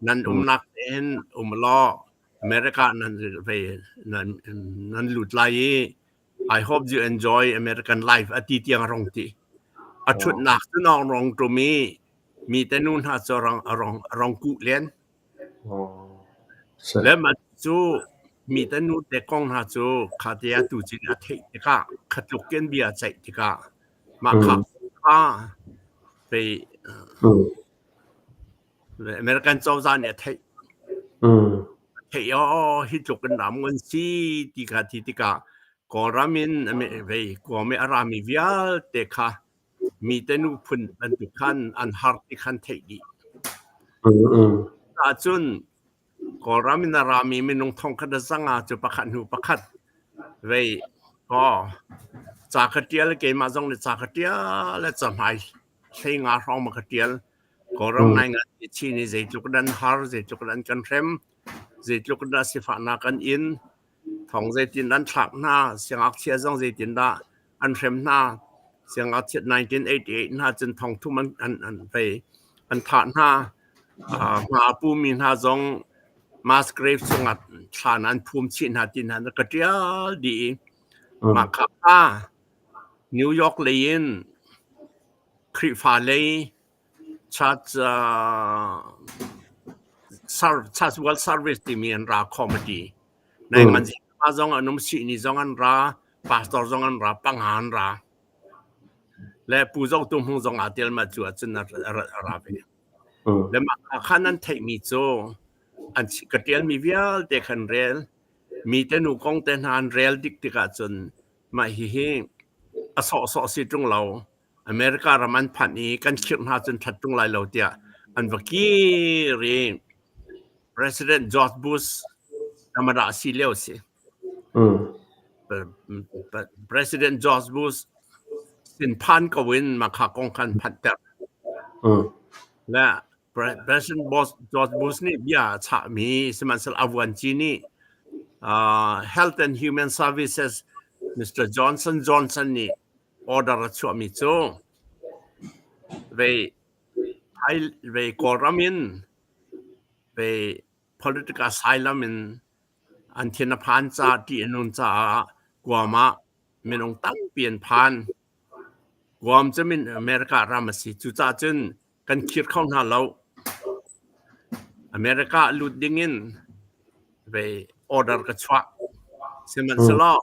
Nan umnak tein um law America nan vei nan lut lai i I hope you enjoy American life a ti tiang a rong ti. A ṭhutnak cu nawng rong ṭum i mi te nu hna cu rong a rong a rong kuh len. Le mah cu mi te nu te kong hna cu kha te ah tu cin a theih tikah kha tluk in bia a ceih tikah mah kha kha pei American cozah nih a theih. A theih aw hi tluk in ram ngan si ti kha ti tikah Kawlram in vei Guam i a rami vialte kha mi te nu phun bantuk khan an har ti khan theih dih. Ahcun Kawlram in a rami minung thongkhat a zanga cu pakhat hnu pakhat vei aw ca ka ṭial keimah zong nih ca ka ṭial le cahmai hlei nga hrawng ma ka ṭial. Kawlram ngaingai chin i zeitluk in an har, zeitluk in an kan hrem, zeitluk in dah sifahnak an in, thong zeitin an thlak hna, siangngakchia zong zeitindah an hrem hna. Siangngakchia 1988 hna cun thong thum an an an vei an thah hna. Hma a pumi hna zong mass grave chungah thlan an phum chih hna ti hna ka ṭial dih i mah kha kha New York lei in Khrihfa lei Church Church World Service timi an ra committee. Nai ngan zong an um sihni zong an ra, pastor zong an ra, panga an ra. Le Pu Zo Tu Hmung zong aa tel ma cu ahcun a ra ve. Le mah khan an theihmi cu an ka ṭialmi vialte khan rel, mi te nu kong te hna an rel dik tikah cun mah hihi a sawhsawh si ṭung lo. America ram an phanh i kan khirh hna cun ṭhat ṭung lai lo tiah an va kir i President George Bush Canada si lio a si. President George Bush sin phan ko in makha kong khan phanhter. Le President George Bush nih bia a chahmi sihmanhsehlaw a vuanci nih Health and Human Services Mr. Johnson Johnson nih order a chuahmi cu vei vei Kawlram in vei political asylum in An thin a phan ca, ṭih a nun caah Guam ah minung tampi an phan. Guam cu min America ram a si. Cucaah cun kan khir kho hna lo. America lut dingin vei order ka chuah. Sihmanhsehlaw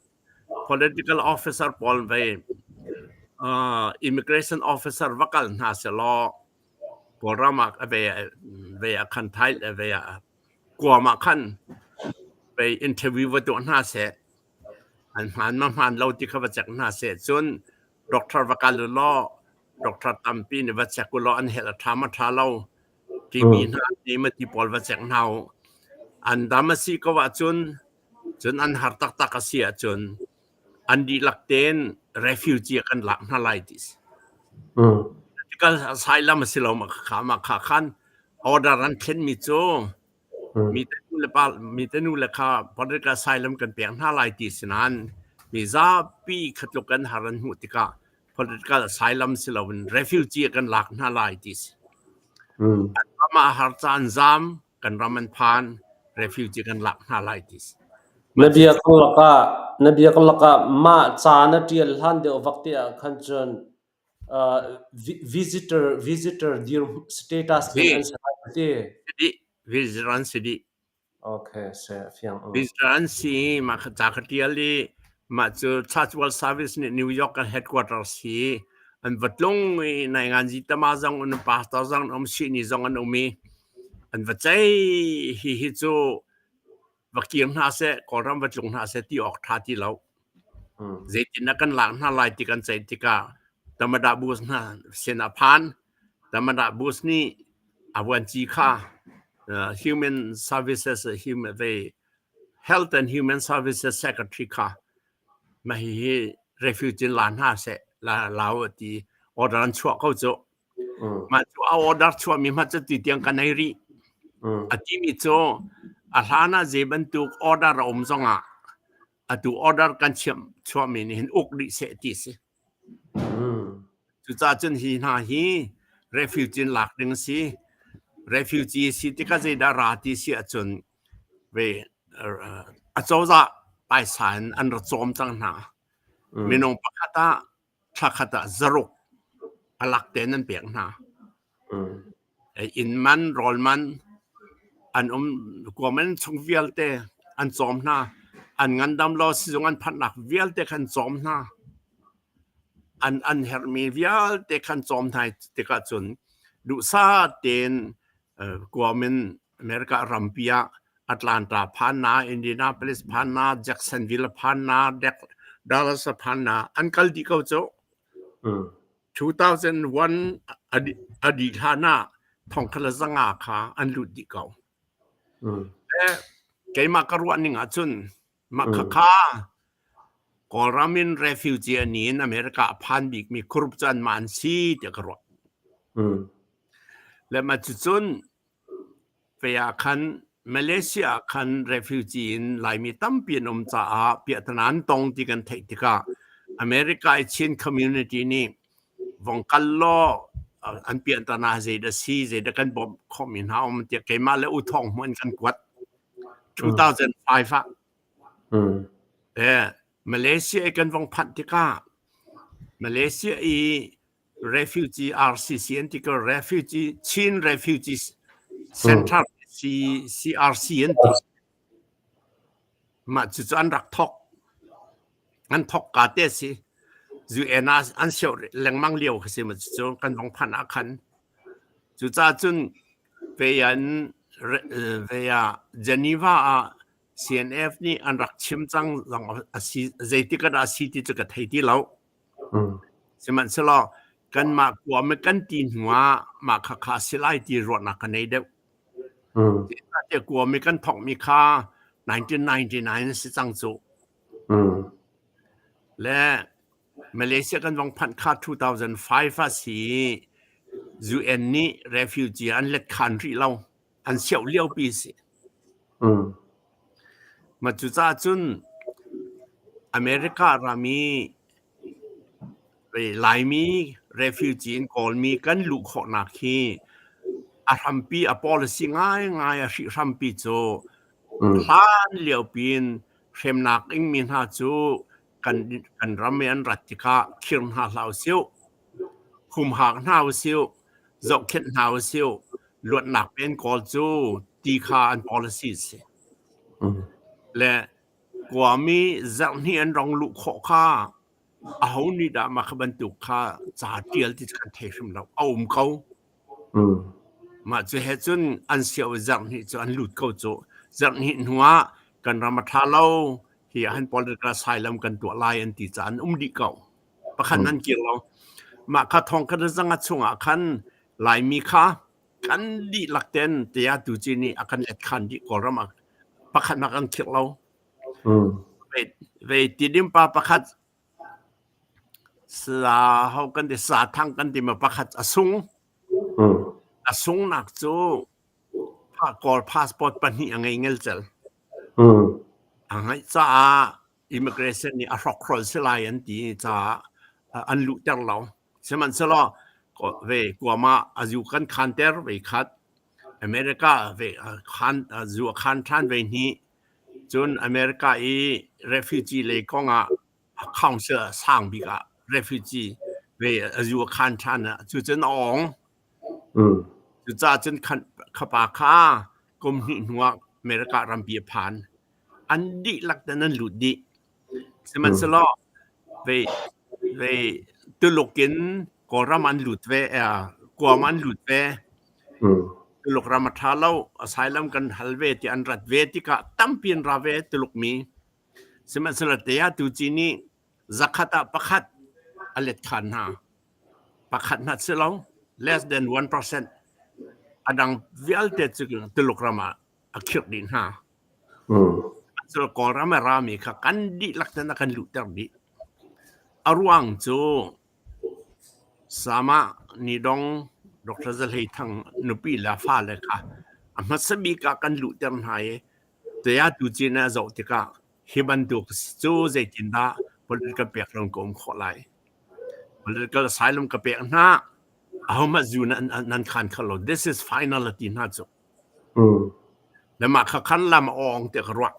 political officer pawl vei immigration officer va kal hna sehlaw Kawlram ah vei ah khan thai vei ah Guam ah khan pei interview va tuah hna seh, an hmaan ma hmaan lo ti kha va check hna seh. Cun doctor va kal u law doctor tampi nih va check u law an health a ṭha ma ṭha lo TB hna ti ma ti pawl va check hna u. An dam a si ko ahcun cun an har taktak a si ahcun an dihlak tein refugee ah kan lak hna lai ti si. Political asylum a si lo ma kha ma kha khan order an thlenmi cu mi te nu le pa mi te nu le kha political asylum kan pek hna lai ti si nain mi zapi khatluk an har an hmuh tikah political asylum si loin refugee kan lak hna lai ti si. An ram ah har caan zam kan ram an phan refugee kan lak hna lai ti si.
Na bia ka lakah na bia ka lakah mah ca na ṭial hlan deuh vak te ah khan cun visitor visitor dir status in an si lai ti.
Si visitor an si dih.
Okay, se fiang.
Visitor an si mah kha ca ka ṭial i mah cu Church World Service nih New York kan headquarters hi an va tlung i nainganzi tama zong an pastor zong an um sihni zong an um i an va cei hi hi cu va kir hna seh Kawlram va tlung hna seh ti awk ṭha ti lo. Zeitin na kan lak hna lai ti kan ceih tikah Tamada Bus hna sin a phan. Tamada Bus nih a vuanci kha Human Services Human Health and Human Services Secretary kha Mah hihi refugee la hna seh la lau a ti order an chuah ko cu. Mah cu a order chuahmi hmanh cu ti tiang ka nei rih. A timi cu a hlan ah zei bantuk order a um zongah atu order kan chiam chuahmi nih hin uk dih seh ti si. Cucaah cun hi hna hi refugee lak ding a si. Refugee si tikah zeidah ra ti si ahcun ve acozah paisa in an ra cawm cang hna. Minung pakhat ah thla khat ah zaruk a lak tein an pek hna. Inn man, rawl man, an um kuam in chung vialte an cawm hna. An ngandam lo sizung an phanhnak vialte khan cawm hna. An herhmi vialte khan cawm hna tikah cun duhsah tein kuam in America rampi ah Atlanta phan na, Indianapolis phan na, Jacksonville phan na, Dallas phan na an kal dih ko cu. 2001 a dih hlan ah thongkhat le zanga kha an lut dih ko. Keimah ka ruah ning ahcun mah khakha Kawlram in refugee an in America a phan bikmi group cu anmah an si tiah ka ruah. Le mah cucun Fei ah khan Malaysia ah khan refugee in Laimi tampi an um caah piahtana an tong ti kan theih tikah America i Chin community nih vong kal law an piahtana zeidah si zeidah kan bawmh khawhmi hna um tiah keimah le U Thawng Hmu an kan kuat 2005 ah. Eh, Malaysia i kan vong phanh tikah Malaysia i refugee RCC an ti ko refugee Chin Refugee Center C CRC an ti mah cucu an rak thok an thok ka te si UN ah an sio lengmang lio kha si ma cucu kan vong phan ah khan cucaah cun ve an ve ah Geneva ah CNF nih an rak chim cang zong a si zeitik ah dah a si ti cu ka thei ti lo Sihmanhsehlaw kanmah kuam i kan ti hnuah mah khakha a si lai ti ruahnak ka nei deuh. Zeicahtiah kuam i kan thawkmi kha 1999 a si cang cu. Le Malaysia kan vong phanh kha 2005 ah si i UN nih refugee an let khan rih lo. An sioh liopi a si. Mah cucaah cun America ram i Laimi refugee in Kawlmi kan luh khawhnak hi a hrampi a policy ngaingai a hrihhrampi cu hlan liopi in hremnak ingmi hna cu kan, kan ram i an rat tikah khir hna hlah usih, humhak hna usih, zohkhenh hna usih, luatnak pen kawl cu ti kha an policy a si. Le kuami zarhhnih an rong luh khawh kha aho nih dah mah kha bantuk kha ca ṭial ti kan thei hrim lo. A um ko. Mah cu he cun an sio i zarhhnih cu an lut ko cu. Zarhhnih hnu ah kan ram a ṭha lo, hi ah han political asylum kan tuah lai an ti caah an um dih ko. Pakhat nan kir lo. Mah kha thong khat zanga chungah khan Laimi kha kan dihlak ten tiah tu ci nih a kan let khan dih Kawlram ah pakhat nak an khirh lo. Ve tidim pa pakhat sa ho kan ti sa thang kan ti ma pakhat a sung. A sung nak cu Kawl passport pahnih a ngei ngelcel. A ngeih caah immigration nih a hrokhrol si lai an ti caah an luhter lo. Sihmanhsehlaw ve kuam ah a zu kan khanter ve khat. America ve khan zu a khan ṭhan ve hnih. Cun America i refugee lei kong ah council sang bik ah refugee ve a zu a khan ṭhan ah cucun a awng. Cucaah cun khapa kha kum hnih hnu ah America rampi a phan. An dihlak ten an lut dih. Sihmanhsehlaw ve ve Tuluk in Kawlram an lut ve, Guam an lut ve. Tuluk ram a ṭha lo, asylum kan hal ve ti an rat ve tikah tampi an ra ve Tuluk mi. Sihmanhsehlaw te ah tuci nih zakhat ah pakhat a let khan hna. Pakhat hna si lo, less than 1%. A dang vialte cu Tuluk ram ah a khirh dih hna. Sihmanhsehlaw Kawlram a rami kha kan dihlak ten a kan luhter dih. A ruang cu Sama Nidong Dr. Za Hlei Thang nupi le fale kha a hmasa bik ah kan luhter hna i Taya tu cin a zoh tikah hi bantuk cu zeitindah political pek ron ka um khawh lai? Political asylum ka pek hna, ahohmanh zu nan khan kho lo. This is final a ti hna cu. Le mah kha khan lam a awng tiah ka ruah.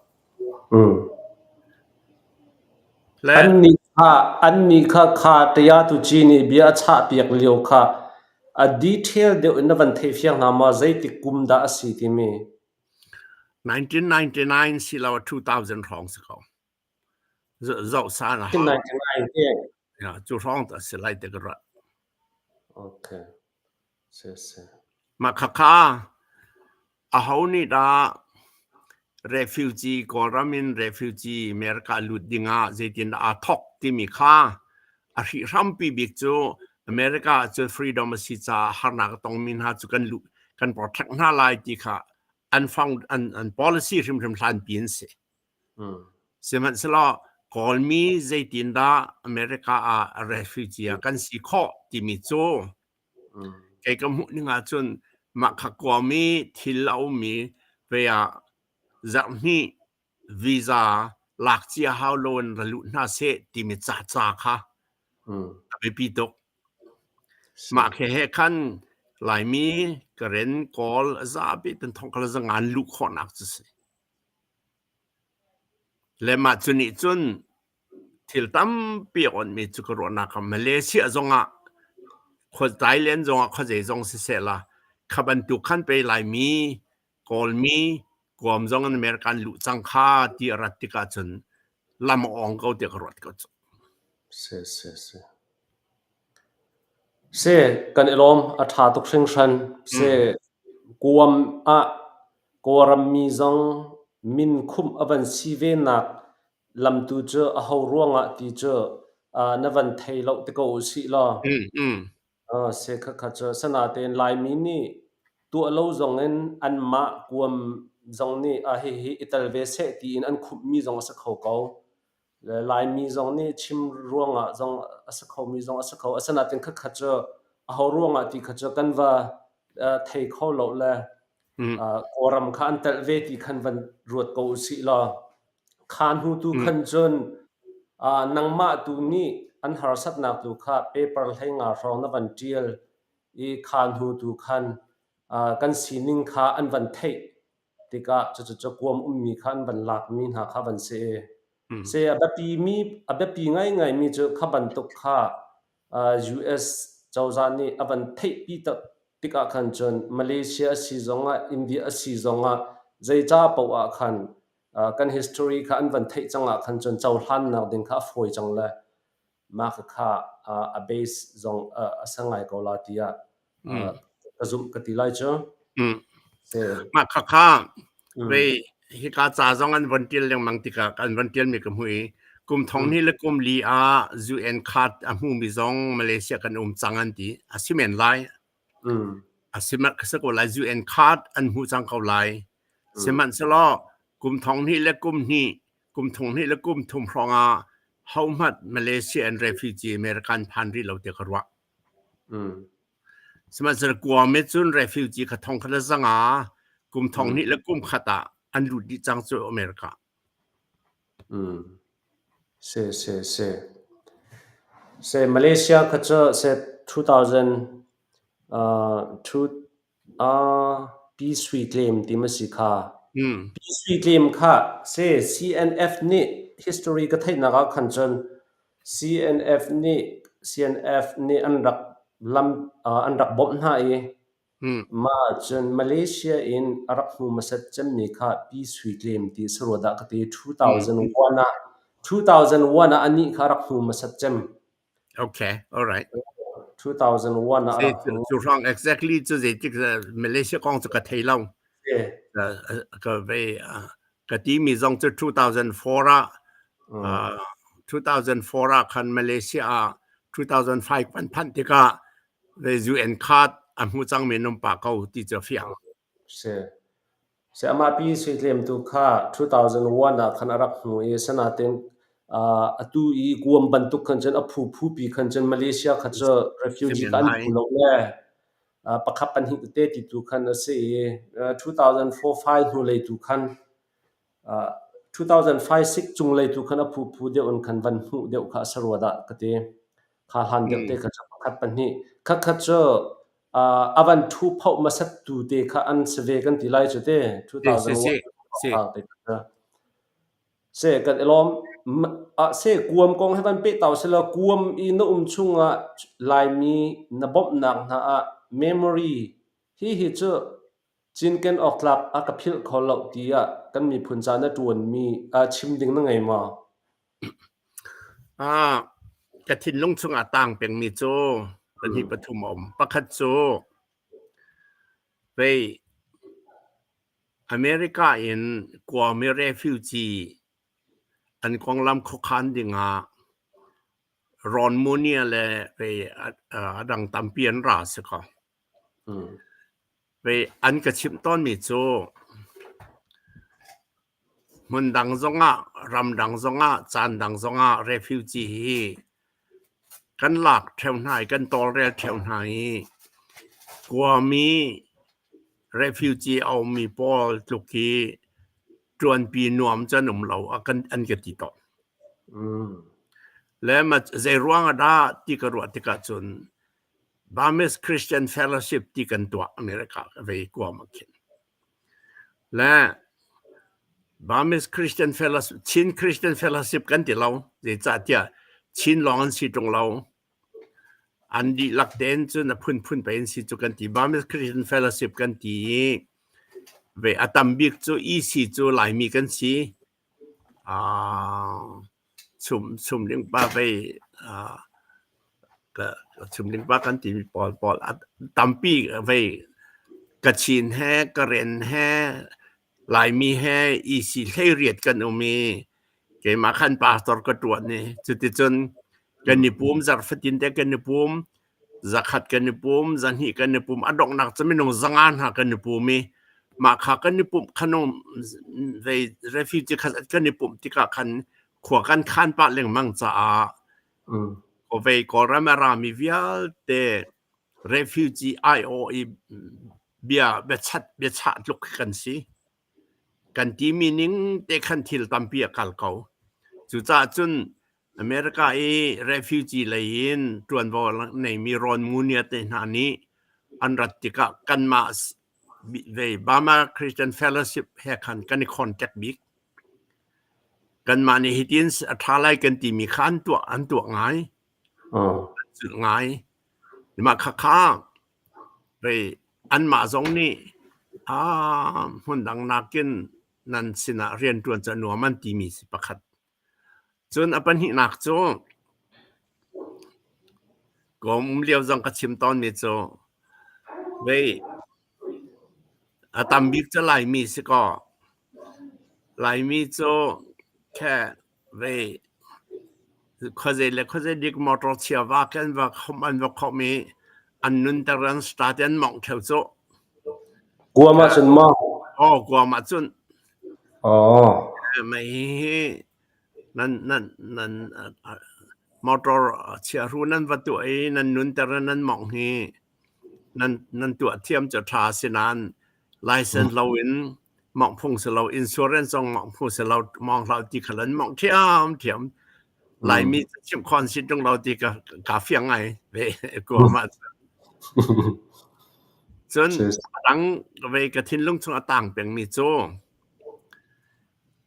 Le
Annih kha annih kha kha taya tu ci nih bia a chahpiak lio kha a detail deuh in na van theifiang hna maw zeitik kum dah a si timi?
1999 silo 2000 hrawng si ko. Zoh san a hau.
1999 te.
Ya, cu hrawng ta si lai te ka ruah.
Okay. Si si.
Mah khakha aho nih dah refugee Kawlram in refugee America lut dingah zeitin dah aa thok timi kha a hrihhrampi bik cu America cu freedom a si caah harnak a tongmi hna cu kan luh kan protect hna lai ti kha an found an an policy hrimhrim hlanpi an si. Sihmanhsehlaw Kawlmi zeitindah America ah refugee ah kan si khawh timi cu kei ka hmuh ning ahcun mah kha kuami thil a ummi ve ah zarhhnih visa lak cia hau loin ra luh hna seh timi ca ca kha a biapi tuk. Mah he he khan Laimi, Karen, Kawl a zapi ten thong kha zangan luh khawhnak cu si. Le mah cu nih cun thil tampi a onhmi cu ka ruahnak ah Malaysia zongah khua Thailand zongah khuazei zong siseh la kha bantuk khan pei Laimi, Kawlmi, Guam zong in American luh cang kha ti a rat tikah cun lam a awng ko tiah ka ruat ko cu.
Si si si. Si, kan i lawm. A ṭha tuk hringhran. Si, Guam ah Kawlram mi zong min khumh a van si ve nak lamtu cu aho ruangah ti cu na van thei lo ti ko usih law. Si, khakha cu asinain Laimi nih tuah lo zongin anmah Guam zong nih hihi i tel ve seh tiin an khumhmi zong a si kho ko. Le Laimi zong nih chim ruangah zong a si khomi zong a si kho. Asinain khakha cu aho ruangah ti kha cu kan va thei kho lo le Kawlram kha an telh ve ti khan van ruat ko usih law kha hnu tu khan cun nangmah tu nih an harsatnak tu kha paper 15 hrawng na van ṭial i kha hnu tu khan kan sining kha an van theih tikah cucu kuam ummi kha an van lakmi hna kha van si i si a biapi mi a biapi ngaingaimi cu kha bantuk kha US cozah nih a van theihpi tikah khan cun Malaysia a si zongah India a si zongah zeica paoh ah khan kan history kha an van theih cang ah khan cun cohlannak ding kha a fawi cang le mah kha a base zong a si ngai ko la tiah ka zumh ka ti lai cu.
Mah khakha vei hika ca zong an von tial lengmang tikah an von tial mi ka hmu i kum thong hnih le kum li ah UN card a hmumi zong Malaysia kan um cang an ti. A si men lai. A si si ko lai UN card an hmu cang ko lai. Sihmanhsehlaw kum thong hnih le kum hnih kum thong hnih le kum thum hrawng ah hohmanh Malaysia and refugee American phan rih lo ti ka ruah. Sihmanhsehlaw Guam i cun refugee kha thong khat le zanga kum thong hnih le kum khat ah an lut dih cang cu America.
Si si si. Si Malaysia kha cu si 2000 two Pi Sui Tlem ti ma si kha. Pi Sui Tlem kha si CNF nih history ka theihnak ah khan cun CNF nih CNF nih an rak lam an rak bawmh hna i mah cun Malaysia in a rak hmu hmasat cemmi kha Pi Sui Tlem ti si rua dah ka ti 2001 ah 2001 ah anih kha a rak hmu hmasat cem.
Okay, all right.
2001 ah a rak hmu.
Cu hrawng exactly cu zeitik Malaysia kong cu ka thei lo. Ka ve ka timi zong cu 2004 ah 2004 ah khan Malaysia ah 2005 kan phanh tikah UN card a hmu cangmi nan pa ko ti cu a fiang.
Si. Se amah pi Sui Tlem tu kha 2001 ah khan a rak hmu i asinain atu i Guam bantuk khan cun a phuphu pi khan cun Malaysia kha cu refugee kha an phu lo le pakhat pahnih tete ti tu khan a si i 2004-5 hnulei tu khan 2005-6 cunglei tu khan a phuphu deuh in khan van hmuh deuh kha a si rua dah ka ti. Kha hlan deuh te kha cu pakhat pahnih khatkhat cu a van ṭhu phoh hmasat tu te kha an si ve kan ti lai cu te. 2001 te kha. Se kan i lawm. Se kuam kong he van pehtau selaw kuam i na um chungah Laimi na bawmhnak hna ah memory hihi cu cinken awk tlak a ka philh kho lo tiah kan miphun ca na ṭuanmi chim ding na ngei maw?
Ka thinlung chungah tang pengmi cu pahnih pathum a um. Pakhat cu vei America in Guam i refugee an konglam khuakhan dingah Ron Monia le vei a dang tampi an ra si kaw. Vei an ka chimh tawnmi cu hmundang zongah, ramdang zongah, caan dang zongah refugee hi kan lak ṭheo hna i kan tawlrel ṭheo hna i Guam i refugee a ummi pawl tluk hi ṭuanpi nuam cu an um lo a kan an ka ti tawn. Le zei ruang ah dah ti ka ruah tikah cun Burmese Christian Fellowship ti kan tuah America vei Guam ah khin. Le Burmese Christian Fellowship, Chin Christian Fellowship kan ti lo. Zeicahtiah Chin lawng an si ṭung lo. An dihlak tein cun a phunphun pei an si cu kan ti. Burmese Christian Fellowship kan ti i ve a tam bik cu EC cu Laimi kan si. Chum ding pa pei chum ding pa kan timi pawl pawl a tampi vei Kachin he Karen he Laimi he EC 18 kan um i keimah khan pastor ka ṭuan i cuticun kan i pum zarh fatin te kan i pum zakhat kan i pum zahnih kan i pum a donghnak cu minung 500 hna kan i pum i mah kha kan i pumh khan vei refugee kha kan i pumh tikah khan khua kan khan pah lengmang caah vei Kawlram a rami vialte refugee aiawh i bia biachat biachah tluk kan si. Kan timi ning te khan thil tampi a kal ko. Cucaah cun America i refugee lei in ṭuanvo neimi Ron Munia te hna nih an rat tikah kanmah ve Burma Christian Fellowship he khan kan i contact bik. Kanmah nih hitin a ṭha lai kan timi kha an tuah an tuah ngai. An zulh ngai. Mah khakha vei anmah zong nih hmundang nakin nan sinah rianṭuan cu a nuam an timi si pakhat. Cun a pahnihnak cu kawm um lio zong ka chim tawnmi cu vei a tam bik cu Laimi si kaw Laimi cu khe vei khuazei le khuazei dik motor chia va khi an va khomh an va khomh i an nunter an start i an mawngh ṭheo cu.
Guam ahcun maw?
Aw, Guam ahcun.
Aw.
Mei hi nan nan nan motor chiahru nan va tuah i nan nunter i nan mawngh hi nan nan tuah thiam cu ṭha si nain license loin mawngh phung si lo insurance zong mawngh phung si lo mawng hlah ti kha lan mawngh ṭhiam ṭhiam Laimi chimh khon si ṭung lo ti ka ka fiang ngai ve Guam ah cun a dang ve ka thinlung chung a tang pengmi cu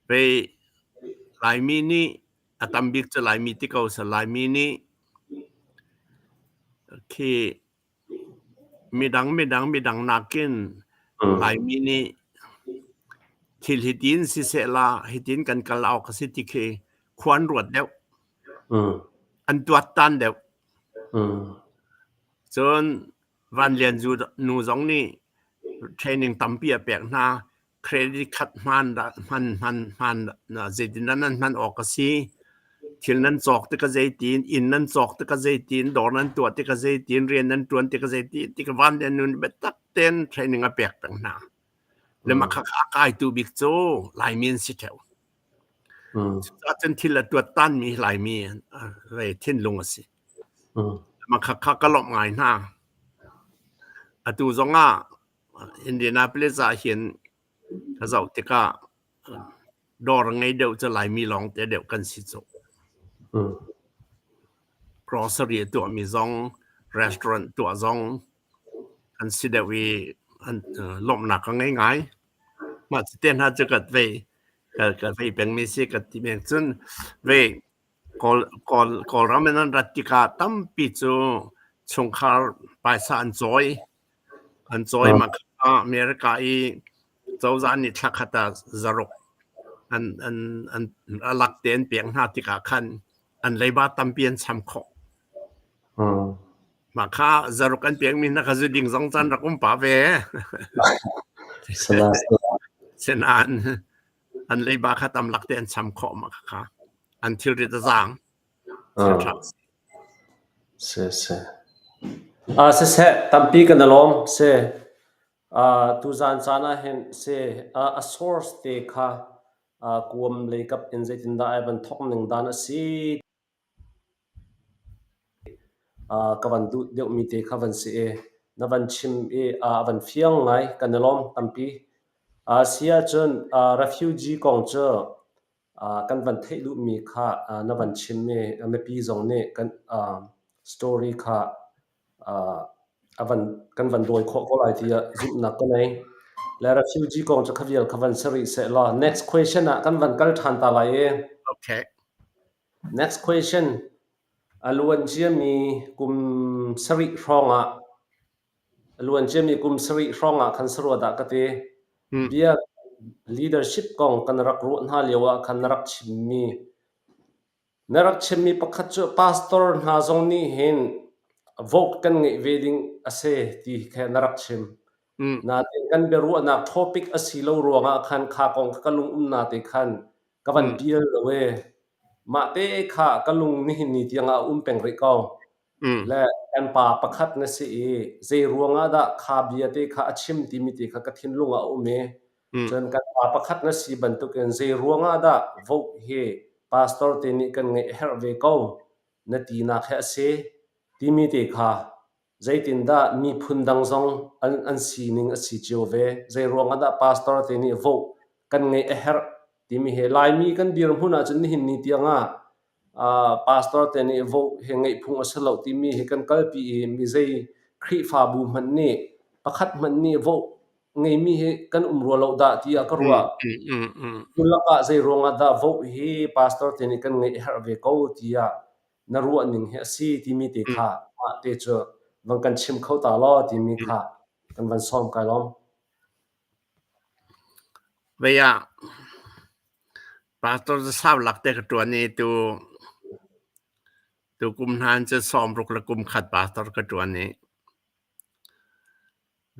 vei Laimi nih a tam bik cu Laimi ti ko seh Laimi nih khi midang midang midang nakin Laimi nih thil hitin siseh la hitin kan kal awk a si ti khi khua an ruat deuh. An tuattan deuh. Cun Van Lian nu zong nih training tampi a pek hna. Credit card hman hman hman hman zeitindah nan hman awk a si. Thil nan cawk tikah zeitin, inn nan cawk tikah zeitin, dawr nan tuah tikah zeitin, rian nan ṭuan tikah zeitin, tikah Van Lian nu nih biatak tein training a pek peng hna. Le mah kha a kaitu bik cu Laimi an si ṭheo. Cucaah cun thil a tuattanmi Laimi ve thinlung a si. Mah kha kha ka lawmh ngai hna. Atu zongah Indianapolis ah hin ka zoh tikah dawr a ngei deuh cu Laimi lawngte deuh kan si cu. Grocery a tuahmi zong, restaurant tuah zong an si deuh i an lawmhnak ka ngei ngai. Mah cu te hna cu ka vei ka vei pengmi si ka ti men. Cun vei Kawl, Kawl, Kawlram in an rat tikah tampi cu chungkhar paisa an cawi. An cawi mah kha America i cozah nih thla khat ah zaruk an, an, an, a lak te an pek hna tikah khan an leiba tampi an cham khawh. Mah kha zaruk an pekmi hna kha zuding zong caan rak um pah ve.
Sala, sala.
Sinain an leiba kha tam lak te an cham khawh mah kha an thilrit a zaang. Thil ṭha.
Si si. Ah siseh tampi kan i lawm si. Ah tuzaan caan ah hin si a source te kha kuam lei kap in zeitindah ai van thawk ning dan a si ka van duh deuhmi te kha van si i na van chim i a van fiang ngai kan i lawm tampi. Si ahcun refugee kong cu kan van theih duhmi kha na van chim i mipi zong nih kan story kha a van kan van dawi khawh ko lai tiah zumhnak ka nei. Le refugee kong cu kha vial kha van si rih seh law next question ah kan van kal ṭhan ta lai i.
Okay.
Next question. A luan ciami kum sarih hrawng ah a luan ciami kum sarih hrawng ah khan sarua dah ka ti. Bia leadership kong kan rak ruah hna lio ah khan na rak chimmi na rak chimmi pakhat cu pastor hna zong nih hin vote kan ngeih ve ding a si ti kha na rak chim. Nain kan biaruahnak topic a si lo ruangah khan kha kong kha ka lung umnak te khan ka van pial lo ee. Mah te kha ka lung nihin ni tiang ah a um peng rih ko. Le kan pa pakhat na si i zei ruangah dah kha bia te kha a chim timi te kha ka thinlung ah a um i cun kan pa pakhat na si bantukin zei ruangah dah vote hi pastor te nih kan ngeih a herh ve ko na tinak hi a si timi te kha Zeitindah miphun dang zong an sining a si cio ve? Zeiruang ah dah pastor te nih vote kan ngeih a herh timi hi Laimi kan dirhmun ahcun nihin ni tiang ah pastor te nih vote hi ngeih phung a si lo timi hi kan kalpi i mi zei Khrihfabu hmanh nih pakhat hmanh nih vote ngeimi hi kan um rua lo dah tiah ka ruah. Cu lakah zeiruang ah dah vote hi pastor te nih kan ngeih a herh ve ko tiah na ruahning hi a si timi te kha mah te cu van kan chim kho ta law timi kha kan van sawm kai lawm.
Vei ah pastor sau lak te ka tuan i tu tu kum hnan cu sawm ruk le kum khat pastor ka tuan i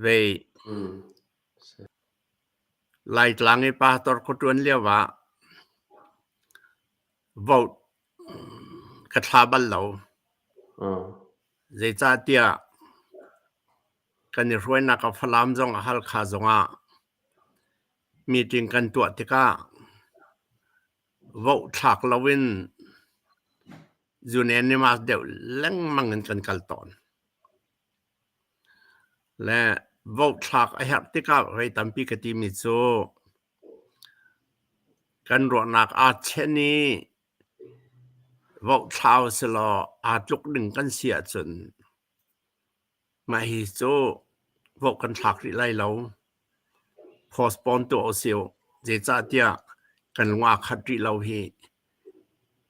vei Laitlang i pastor ka tuan lio ah vote Ka thla bal lo. Zeicahtiah kan i hruainak ah Falam zongah Halkha zongah meeting kan tuah tikah vote thlak loin unanimous deuh lengmang in kan kal tawn. Le vote thlak a herh tikah rei tampi ka timi cu Kan ruahnak aa chen i vohthlau silaw aa tluk ding kan si ahcun mah hi cu voh kan thlak rih lai lo. Postpone tuah usih. Zeicahtiah kan lung aa khat rih lo hih.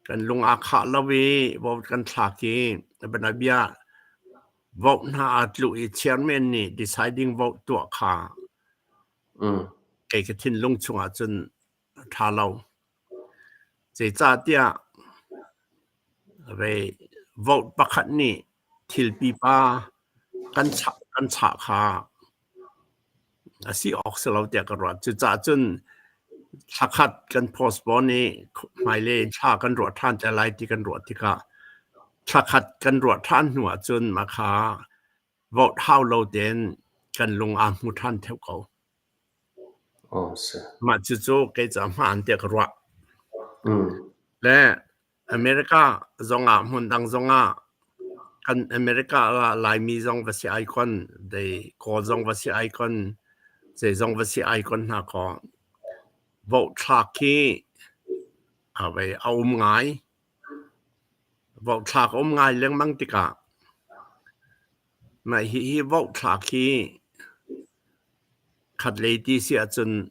Kan lung aa khah lo i vote kan thlak i bianabia vote hna aa tluh i chairman nih deciding vote tuah kha Kei ka thinlung chungah cun a ṭha lo. Zeicahtiah vote pakhat nih thil pipa kan chah kha a si awk si lo tiah ka ruat. Cucaah cun thlakhat kan postpone i hmailei thla kan ruah ṭhan te lai ti kan ruah tikah thlakhat kan ruah ṭhan hnu ahcun mah kha Vote hau lo tein kan lung aa hmu ṭhan theu ko.
Oh, si.
Mah cucu kei cu a hmaan tiah ka ruah. Le America zongah hmundang zongah kan America ah Laimi zong va si icon, dei Kawl zong va si icon, zeizong va si icon hna kaw vote thlak khi a vei a um ngai. Vote thlak a um ngai lengmang tikah mah hihi vote thlak hi khatlei ti si ahcun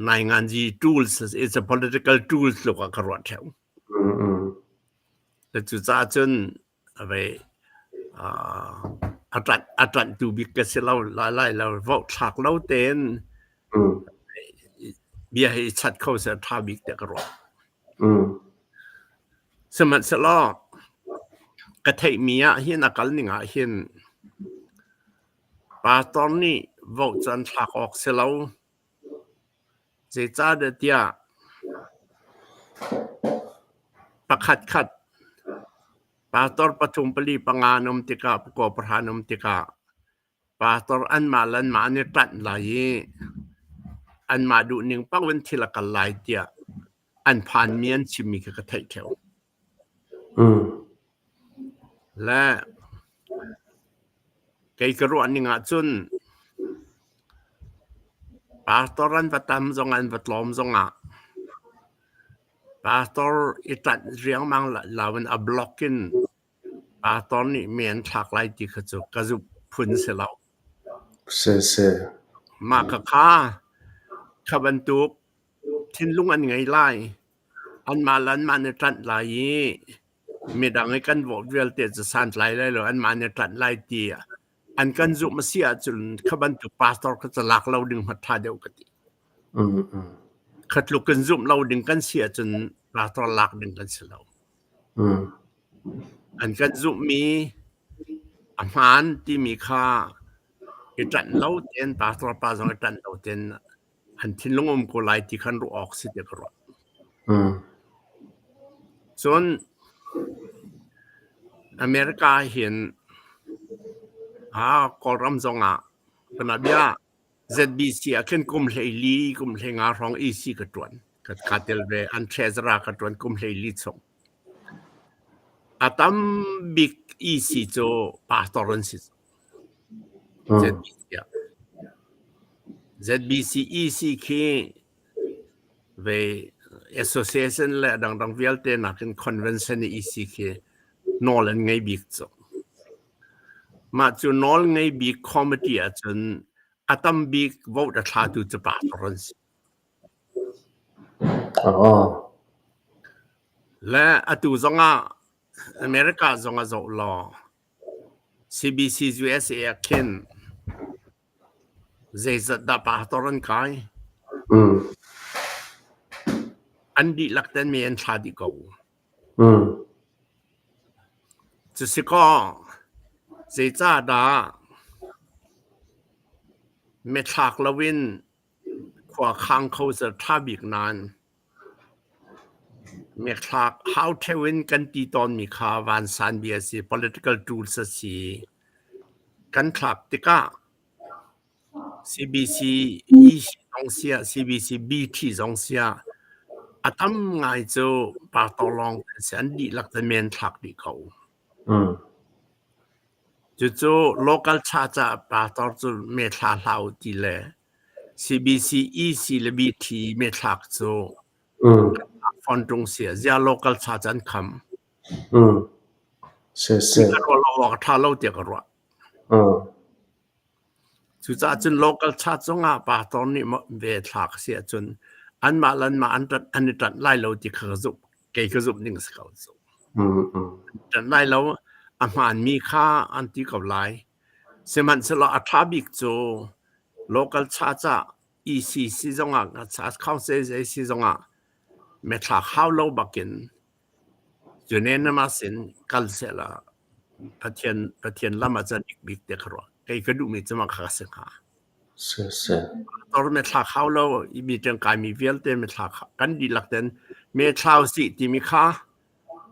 nainganzi tools, it's a political tool tluk ah ka ruah ṭheo. Cucaah cun a ṭanhtu bik ka si lo lai lo. Vote thlak lo tein bia hi i chat kho seh a ṭha bik tiah ka ruah. Sihmanhsehlaw ka theihmi ah hin a kal ning ah hin pastor nih vote cu an thlak awk si lo. Zeicahdah tiah pakhatkhat pastor pathum pali panga an um tikah pakua pahra an um tikah pastor anmah le anmah an i ṭanh lai i anmah duhning paoh in thil a kal lai tiah an phanmi an chimmi kha ka theih ṭheo. Le kei ka ruah ning ahcun pastor an va tam zongah an va tlawm zongah pastor i ṭanh riangmang lo in a block in pastor nih mi an thlak lai ti kha cu ka zumh phun si lo. Mah khakha kha bantuk thinlung an ngei lai. Anmah le anmah an i ṭanh lai i midang i kan vote vialte cu santlai lai lo anmah an i ṭanh lai ti an kan zumh a si ahcun kha bantuk pastor kha cu lak lo ding hmanh ṭha deuh ka ti. Kha tluk in zumh lo ding kan si ahcun pastor lak ding kan si lo. An kan zumhmi a hmaan timi kha i ṭanh lo tein pastor pa zong i ṭanh lo tein an thinlung um ko lai ti khan ruah awk si tiah ka ruah. Cun America hin Kawlram zongah bia ZBC ah khin kum 14 kum 15 hrawng EC ka ṭuan. Ka tel ve. An treasurer ka ṭuan kum 14 chung. A tam bik EC cu pastor an si. ZBC ah. ZBC EC khi ve association le dangdang vialte nakin convention i EC khi nawl an ngei bik cu. Mah cu nawl ngei bik committee ahcun a tam bik vote a thlatu cu pastor an si. Le atu zongah America zong a zoh law CBC USA ah khin zeizat dah pastor an kai? An dihlak ten mi an thla dih ko. Cuasikaw zeicahdah mithlak loin khua khang kho cu ṭha bik nain mikthlak hau ṭheo in kan ti tawnmi kha vansan bia a si, political tools a si. Kan thlak tikah CBC EC zong siah, CBC BT zong siah a tam ngai cu pastor lawng an si. An dihlak te men thlak dih ko. Cucu local church ah pastor cu me thla hlah u ti le CBC EC le BT me thlak cu fon ṭung si. Ziah local church an kham. Ka ruah lo awk a ṭha lo tiah ka ruah. Cucaah cun local church zongah pastor nih ve thlak a si ahcun anmah le anmah an ṭanh an i ṭanh lai lo ti kha ka zumh. Kei ka zumh ning a si ko cu. An ṭanh lai lo. A hmaanmi kha an ti ko lai. Sihmanhsehlaw a ṭha bik cu local church ah EC si zongah church council zei si zongah methlak hau lo bakin unanimous in kal sehla Pathian Pathian lam ah cun bik te ka ruah. Kei ka duhmi cu mah kha si hnga. Tor me thlak hau lo i mi ṭangkai mi vialte me thlak kan dihlak ten me thlau si timi kha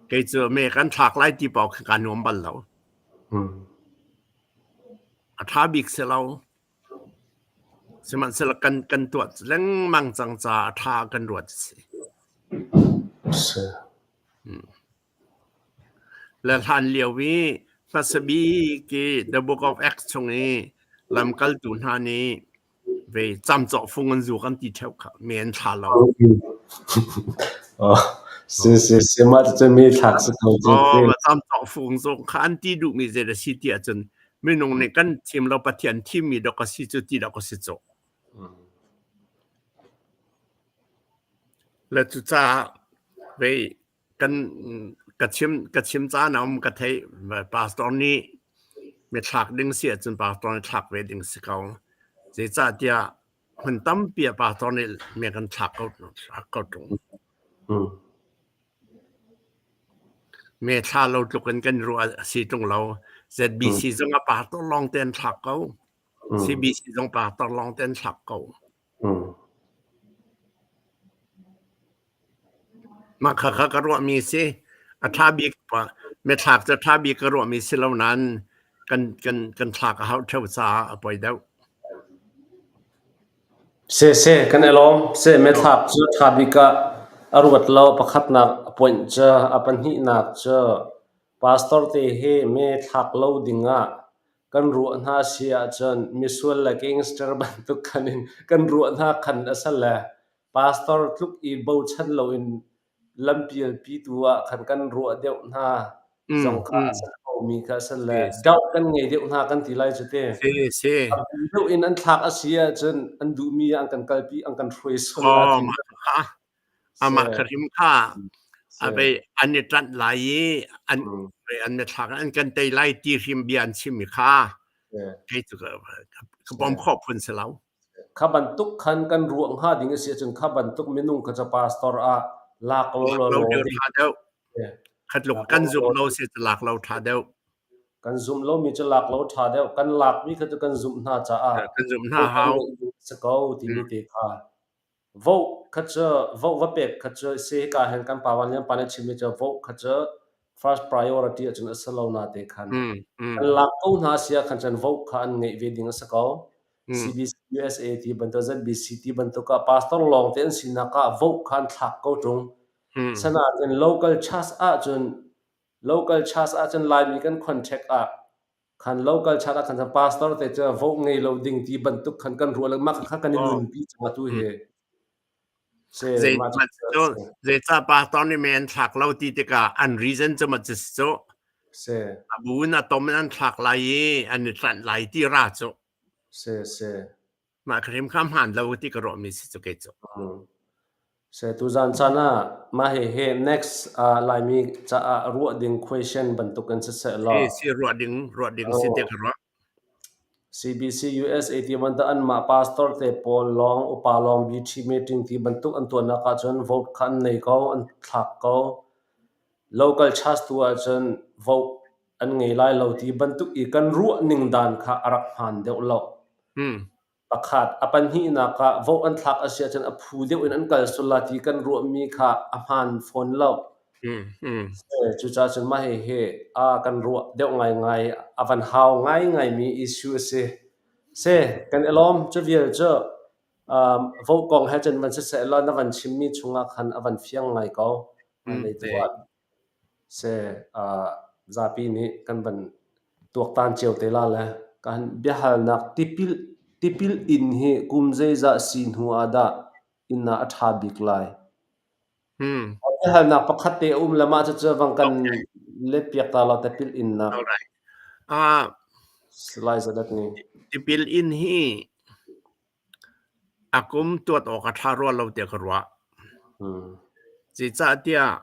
kei cu me kan thlak lai ti paoh khi ka nuam bal lo. A ṭha bik si lo. Sihmanhsehlaw kan kan tuah lengmang cang caah a ṭha kan ruat a si.
Si.
Le hlan lio i hmasa bik i The Book of Acts chung i lamkaltu hna nih ve camcawh fung an zuk an ti ṭheo kha mi an thla lo.
Oh, si si si mah cucu mi thlak si ko cu.
Oh, camcawh fung zong kha an ti duhmi zei a si ti ahcun minung nih kan thim lo Pathian thimmi dok a si cu ti dok a si cu. Le cucaah vei kan ka chim ka chim caan a um ka theih pastor nih mi thlak ding si ahcun pastor nih thlak ve ding si ko. Zeicahtiah hmun tampi ah pastor nih mi kan thlak ko thlak ko ṭung. Me thla lo tluk in kan ruah a si ṭung lo. ZBC zong a pastor lawng te an thlak ko. CBC zong pastor lawng te an thlak ko. Mah khakha ka ruahmi a si. A ṭha bik mithlak cu a ṭha bik ka ruahmi si lo nain kan kan kan thlak a hauh ṭheo caah a poi deuh.
Se se kan i lawm. Se mithlak cu ṭha bik ah a ruat lo. Pakhatnak a point cu a pahnihnak cu pastor te hi me thlak lo ding ah kan ruah hna si ahcun misual le gangster bantuk khan in kan ruah hna khan a si le pastor tluk i bochan loin lampialpi tu ah khan kan ruah deuh hna zong kha a si khomi kha a si le doubt kan ngei deuh hna kan ti lai cu te.
Si si.
Deuh in an thlak a si ahcun an duhmi ah an kan kalpi an kan hruai sual la
ti. Kha amah kha hrim kha a an i ṭanh lai i an an mithlak an kan tei lai ti hrim bia an chim i kha kei cu ka pom khawh phun si lo.
Kha bantuk khan kan ruah hnga ding a si ahcun kha bantuk minung kha cu pastor ah lak lo
lo lo ṭha deuh. Khatluk kan zumh lo si cu lak lo ṭha deuh.
Kan zumh lomi cu lak lo ṭha deuh. Kan lakmi kha cu kan zumh hna caah
kan zumh hna hau.
Si ko timi te kha. Vote kha cu vote va pek kha cu si hika hin kan pa Van Lian pa nih a chimmi cu vote kha cu first priority ahcun a si lo na te khan. Kan lak ko hna si ah khan cun vote kha an ngeih ve ding a si ko. CBC USA ti bantuk ZBC ti bantuk ah pastor lawng te an sinak ah vote kha an thlak ko ṭung. Sanain local church ahcun local church ahcun Laimi kan contact ah khan local church ah khan pastor te cu vote ngei lo ding ti bantuk khan kan ruah lengmang kha kan i nunpi cang atu hi.
Zei zeicah pastor nih men thlak lo ti tikah an reason cu ma cu cu a bu in a tom in an thlak lai i an i tlanh lai ti ra cu.
Se se.
Mah ka hrim kha hmaan lo ti ka ruahmi si cu kei cu.
Se tuzan caan ah mah hihi next Laimi caah ruah ding question bantuk in siseh law.
Si ruah ding ruah ding si te ka ruah.
CBC USA ti bantuk anmah pastor te pawl lawng upa lawng BT meeting ti bantuk an tuahnak ahcun vote kha an nei ko an thlak ko. Local church tu ahcun vote an ngei lai lo ti bantuk i kan ruah ning dan kha a rak hmaan deuh lo. Pakhat, a pahnihnak ah vote an thlak a si ahcun a phu deuh in an kal sual la ti kan ruahmi kha a hmaan fawn lo. Cucaah cun mah hihi a kan ruah deuh ngaingai, a van hau ngaingaimi issue a si. Si, kan i lawm. Cu vial cu vote kong he cun van siseh law na van chimmi chungah khan a van fiang ngai ko. Hmailei tu ah Zapi nih kan van tuaktan cio te la le kan biahalnak tipil tipil inn hi kum zeizah si hnu ah dah inn ah a ṭha bik lai? Biahalnak pakhat te a um le mah cucu vang kan let piak ta law tipil innak.
Alright.
Salai Zadat nih.
Tipil inn hi A kum tuat awk a ṭha rua lo tiah ka ruah. Zeicahtiah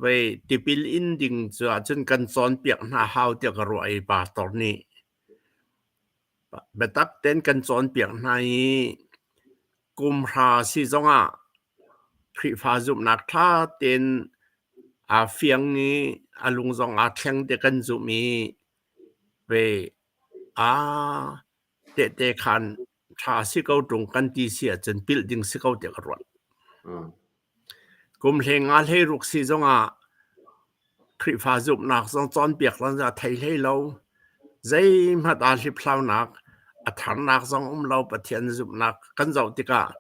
vei tipil in ding cu ahcun kan cawnpiak hna hau tiah ka ruah i pastor nih biatak tein kan cawnpiak hna i kum hra si zongah Khrihfa zumhnak ṭha tein aa fiang i a lung zong aa thleng tiah kan zumh i vei aa Tehte khaan ṭha si ko ṭung kan ti si ahcun pilh ding si ko tiah ka ruat. Kum hlei nga hlei ruk si zongah Khrihfa zumhnak zong cawnpiak zong a thei hlei lo. Zeihmanh aa hliphlaunak A tharnak zong um lo Pathian zumhnak kan zoh tikah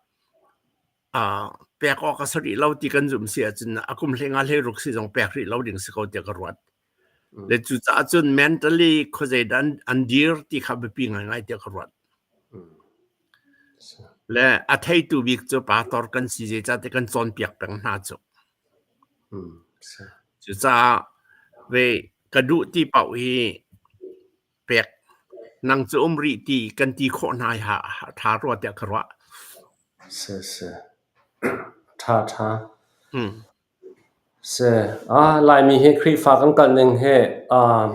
pek awk a si rih lo ti kan zumh si ahcun a kum 15 16 si zong pek rih lo ding si ko tiah ka ruat. Le cucaah cun mentally khuazei dah an dir ti kha biapi ngaingai tiah ka ruat. Le a theitu bik cu pastor kan si zeicahtiah kan cawnpiak peng hna cu. Cucaah ve ka duh ti paoh hi pek nang cu um rih ti kan ti khawh hna hi ṭha rua tiah ka ruah.
Si si. Ṭha ṭha. Si. Ah, Laimi hi Khrihfa kan kal ning hi um,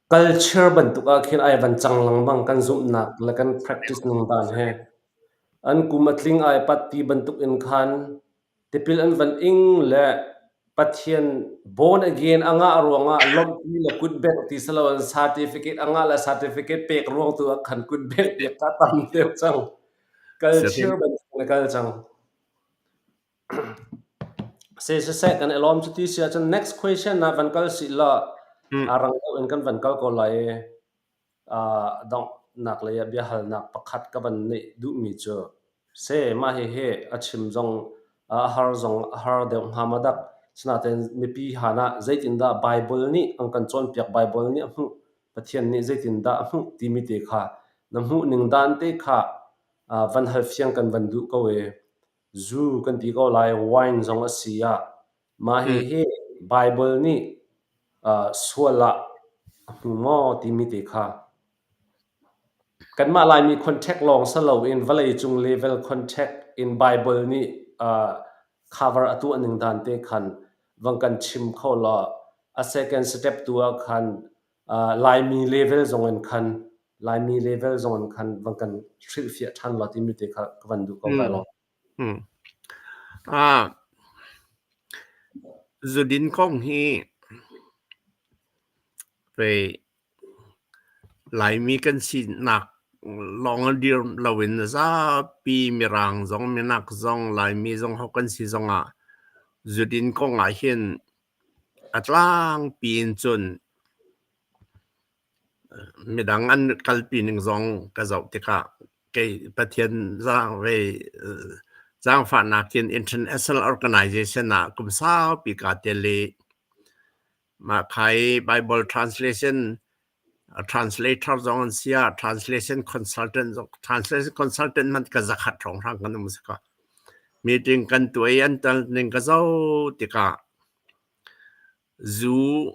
culture bantuk ah khin ai van cang lengmang kan zumhnak le kan practice ning dan he. An kum a tling ai pat ti bantuk in khan Tipil an van ing le Pathian born again a ngah ruangah lawmhpi le kutbengh ti si loin certificate a ngah le certificate pek ruang tu ah khan kutbengh piak kha tam deuh cang. Culture bantuk in a kal cang. Siseh kan i lawm cuti si ahcun next question ah van kal sih law a rang deuh in kan van kal ko lai i donghnak lei ah biahalnak pakhat ka van neih duhmi cu seh mah hihi a chim zong a har zong a har deuh hnga maw dak. Sinain mipi han ah zeitindah Baibal nih an kan cawnpiak, Baibal nih a hmuh, Pathian nih zeitindah a hmuh timi te kha na hmuh ning dan te kha van hal fiang kan van duh ko i zu kan ti ko lai, wine zong a si ah mah hihi Baibal nih sual ah a hmu maw timi te kha kanmah Laimi contact lawng si loin vawleicung level contact in Baibal nih cover a tuah ning dan te khan vang kan chim kho law a second step tu ah khan Laimi level zong in khan Laimi level zong in khan vang kan hrilhfiah ṭhan law timi te kha ka van duh ko kai lawm.
Zudin kong hi pei Laimi kan sinak lawng a dir loin zapi Mirang zong minak zong Laimi zong ho kan si zongah zudin kong ah hin a tlangpi in cun midang an kalpi ning zong ka zoh tikah kei Pathian zaangfahnak in international organization ah kum saupi kaa tel i mah kha i Bible translation translator zong an si ah translation consultant zong translation consultant hmanh ka zakhat hrawnghrang kan um si ka meeting kan tuah i an tal ning ka zoh tikah zu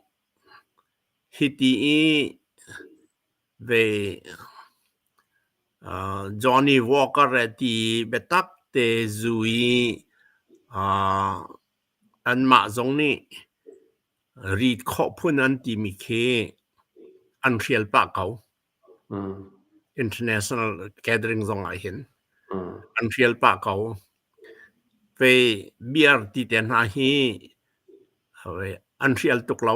hiti i ve Johnny Walker ti biatak te zu i anmah zong nih rit khawh phun an timi khi an hrial pah ko. International gathering zong ah hin an hrial pah ko. Vei beer ti te hna hi an hrial tuk lo.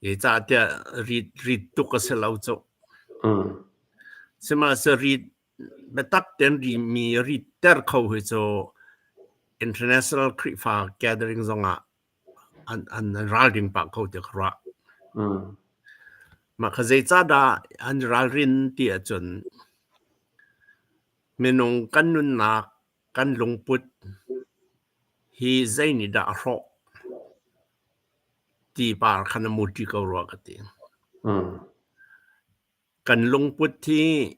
Zeicahtiah rit rit tuk a si lo cu. Sihmanhsehlaw rit biatak tein rimi ritter kho hi cu international Khrihfa gathering zongah an an ralring pah ko tiah ka ruah. Mah kha zeicahdah an ralrin ti ahcun minung kan nunnak kan lungput hi zei nih dah a hrawh ti par khan a muṭi ko rua ka ti. Kan lungput hi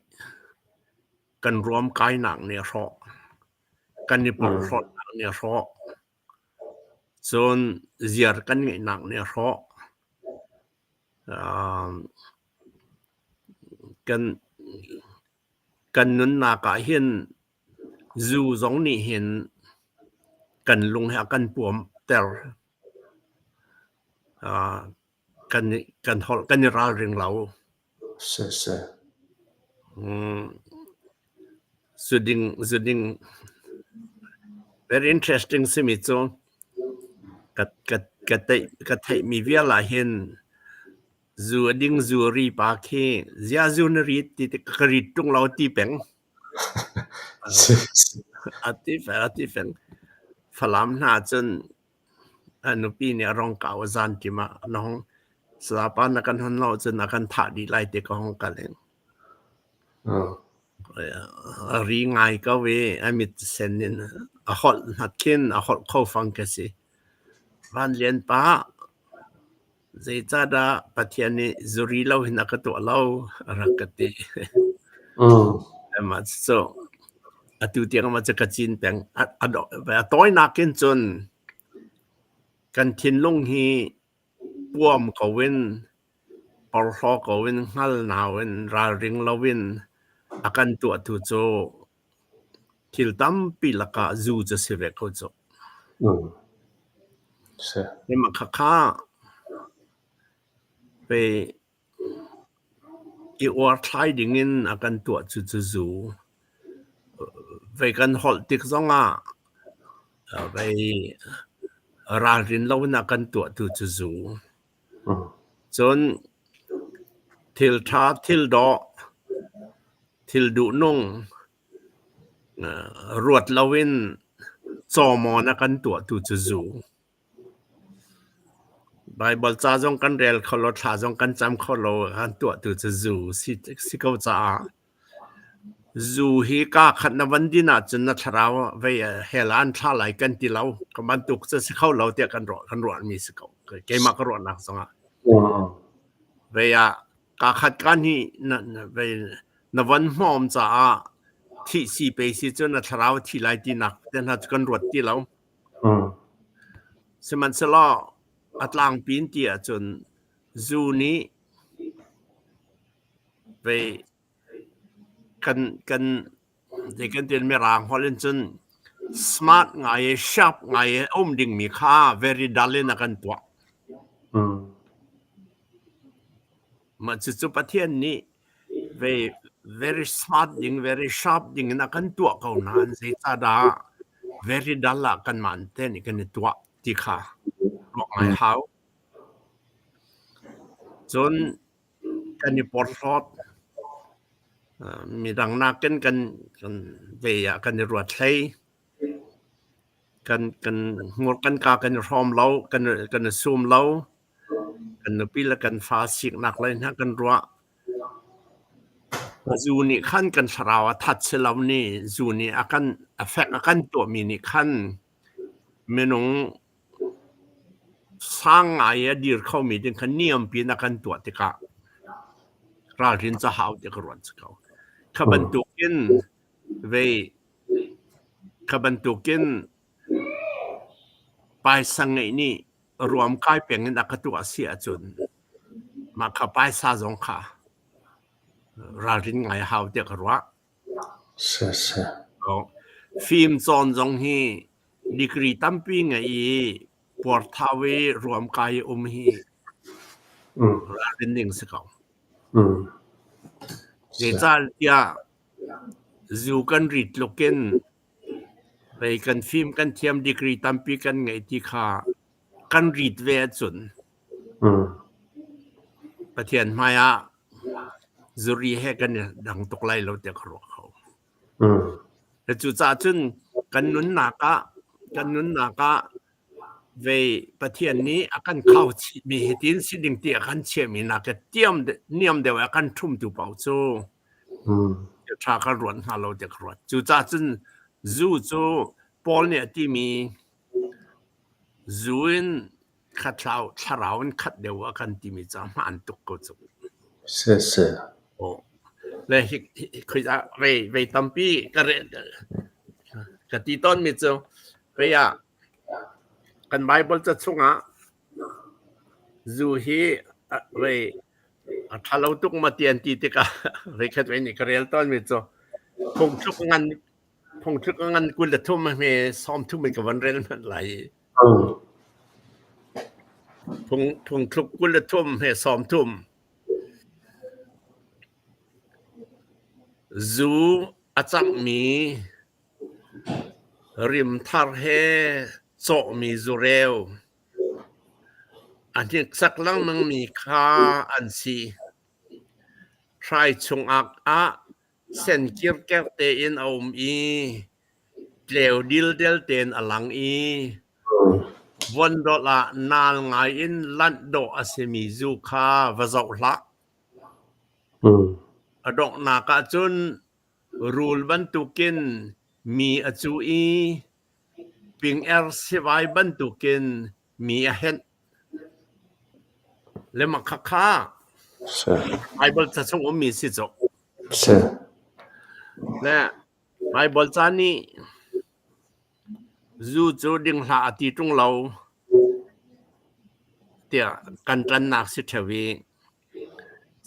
kan ruamkainak nih a hrawh. Kan i porhlawtnak nih a hrawh. Cun ziar kan ngeihnak nih a hrawh. Kan kan nunnak ah hin zu zong nih hin kan lung hi a kan puamter. Kan kan holh kan i ralring lo.
Siseh.
Zuding zuding very interesting simi cu ka ka ka theih ka theihmi vial ah hin zu a ding zu a ri pa khi zia zu na rit ti ka rit ṭung lo ti peng. A ti peng a ti peng. Falam hna cun A nupi nih a rong kau a zan tim ah na hung. Sayapa na kan hon lo cun a kan thah dih lai ti ka hong kal in. A ri ngai ko i a mit sen in a holh hnat khin a holh kho fang ka si. Van Lian pa, zeicahdah Pathian nih zuri lo hin a ka tuah lo a rak ka ti. Mah cu atu tiang mah cu ka cin peng. A tawinak in cun kan thinlung hi puam ko in porhlaw ko in hngal nau in ralring loin a kan tuahtu cu thil tampi lakah zu cu si ve ko cu. Mah khakha pei i uarthlai dingin a kan tuah cu cu zu. Vei kan holh tik zongah vei ralrin loin a kan tuahtu cu zu. Cun thil ṭha, thil dawh, thil duhnung ruat loin cawmawn a kan tuahtu cu zu. Baibal ca zong kan rel kho lo, thla zong kan cam kho lo, kan tuahtu cu zu si ko caah zu hi kaa khat na van din ahcun na thlarau vei hell ah an thla lai kan ti lo. Ka bantuk cu si kho lo tiah kan ruah kan ruahmi si ko. Keimah ka ruahnak zongah. Vei ah kaa khat kaa hnih na, vei na van hmawm caah thih si pe si cu na thlarau thi lai tinak te hna cu kan ruat ti lo. Sihmanhsehlaw a tlangpi in ti ahcun zu nih vei kan kan zei kan ti mirang holh in cun smart ngai i sharp ngai i a um dingmi kha very dull in a kan tuah. Mah cucu Pathian nih Very, very smart ding, very sharp ding in a kan tuah ko nain zeicahdah very dull ah kanmah te nih kan i tuah ti kha ruah ngai hau. Cun kan i porhlawt. Midang nakin kan kan ve ah kan i ruat hlei. Kan kan hmur kan ka kan i hrawm lo, kan kan i sum lo. Kan nupi le kan fa siknak lei hna kan ruah. Zu nih khan kan thlarau a that si lo ni zu nih a kan effect a kan tuahmi nih khan minung sang ngai a dir khomi ding khan niampi in a kan tuah tikah ralrin ca hau ti ka ruat si ko. Kha bantukin vei kha bantukin paisa ngeih nih ruamkai peng in a ka tuah si ahcun mah kha paisa zong kha ralrin ngai a hau tiah ka ruah. Fim cawn zong hi degree tampi ngei i puarthau i ruamkai i um hi ralrin ding si ko. Zeicahtiah zu kan ri tluk in Pei kan fim kan thiam degree tampi kan ngeih ti kha kan rit ve ahcun Pathian hmai ah zuri he kan i dang tuk lai lo tiah ka ruah kho. Cucaah cun kan nunnak ah kan nunnak ah vei Pathian nih a kan khau chihmi hitin si ding ti a kan chiahmi nak tiam niam deuh a kan ṭhumtu paoh cu Ṭha kan ruat hnga lo tiah ka ruat. Cucaah cun zu cu Paul nih a timi zu in khatlau thlarau in khat deuh a kan timi cu a hmaan tuk ko cu.
Siseh.
Oh. Le hi khoi ah vei vei tampi ka re ka ti tawn mi cu vei ah kan Bible ca chungah zu hi vei A ṭhalo tuk maw ti an ti tikah voikhat voi nih ka rel tawnmi cu phungthluk ngan phungthluk ngan 23 hme 30 in ka von rel hmanh lai i phung phungthluk 23 hme 30 zu a cangmi rimthar he cawhmi zureu A hniksak lengmangmi kha an si. Hrai chungah ah sen kirker tein a um i tleu dildel tein a lang i. Vuandawlh ah naal ngai in lanh dawh a simi zu kha va zoh hlah. A donghnak ah cun rul bantukin mi a cuh i ping-er sivai bantukin mi a henh. Le mah khakha Baibal ca chung ummi si cu. Le Baibal ca nih zu cu ding hlah a ti ṭung lo tiah kan ṭannak si ṭheo i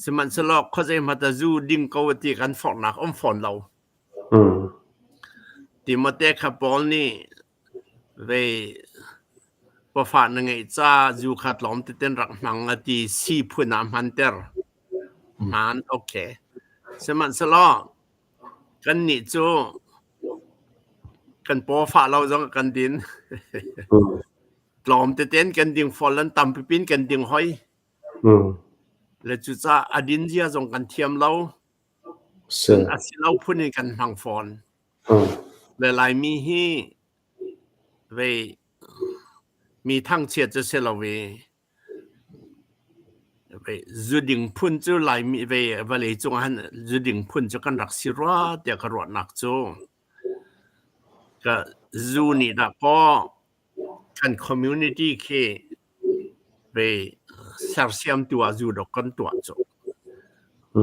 sihmanhsehlaw khuazei hmanh ah zu ding ko a ti kan forhnak um fawn lo. Timote kha Paul nih vei pawfah na ngeih ca zu kha tlawm teten rak hmang a ti si phun ah hmanter. Hmaan okay. Sihmanhsehlaw Kannih cu kan paw fah lo zong ah kan din. Tlawm tete in kan ding fawn lan tam pipi in kan ding hoi. Le cucaah a din zia zong kan thiam lo. Cun a si lo phun in kan hmang fawn. Le Laimi hi vei mi thangchiat cu si lo i Zuding phun cu Laimi ve vawlei cung ah hin zuding phun cu kan rak si rua tiah ka ruahnak cu ka zu nih dahkaw kan community khi ve sersiamtu ah zu dawk kan tuah cu.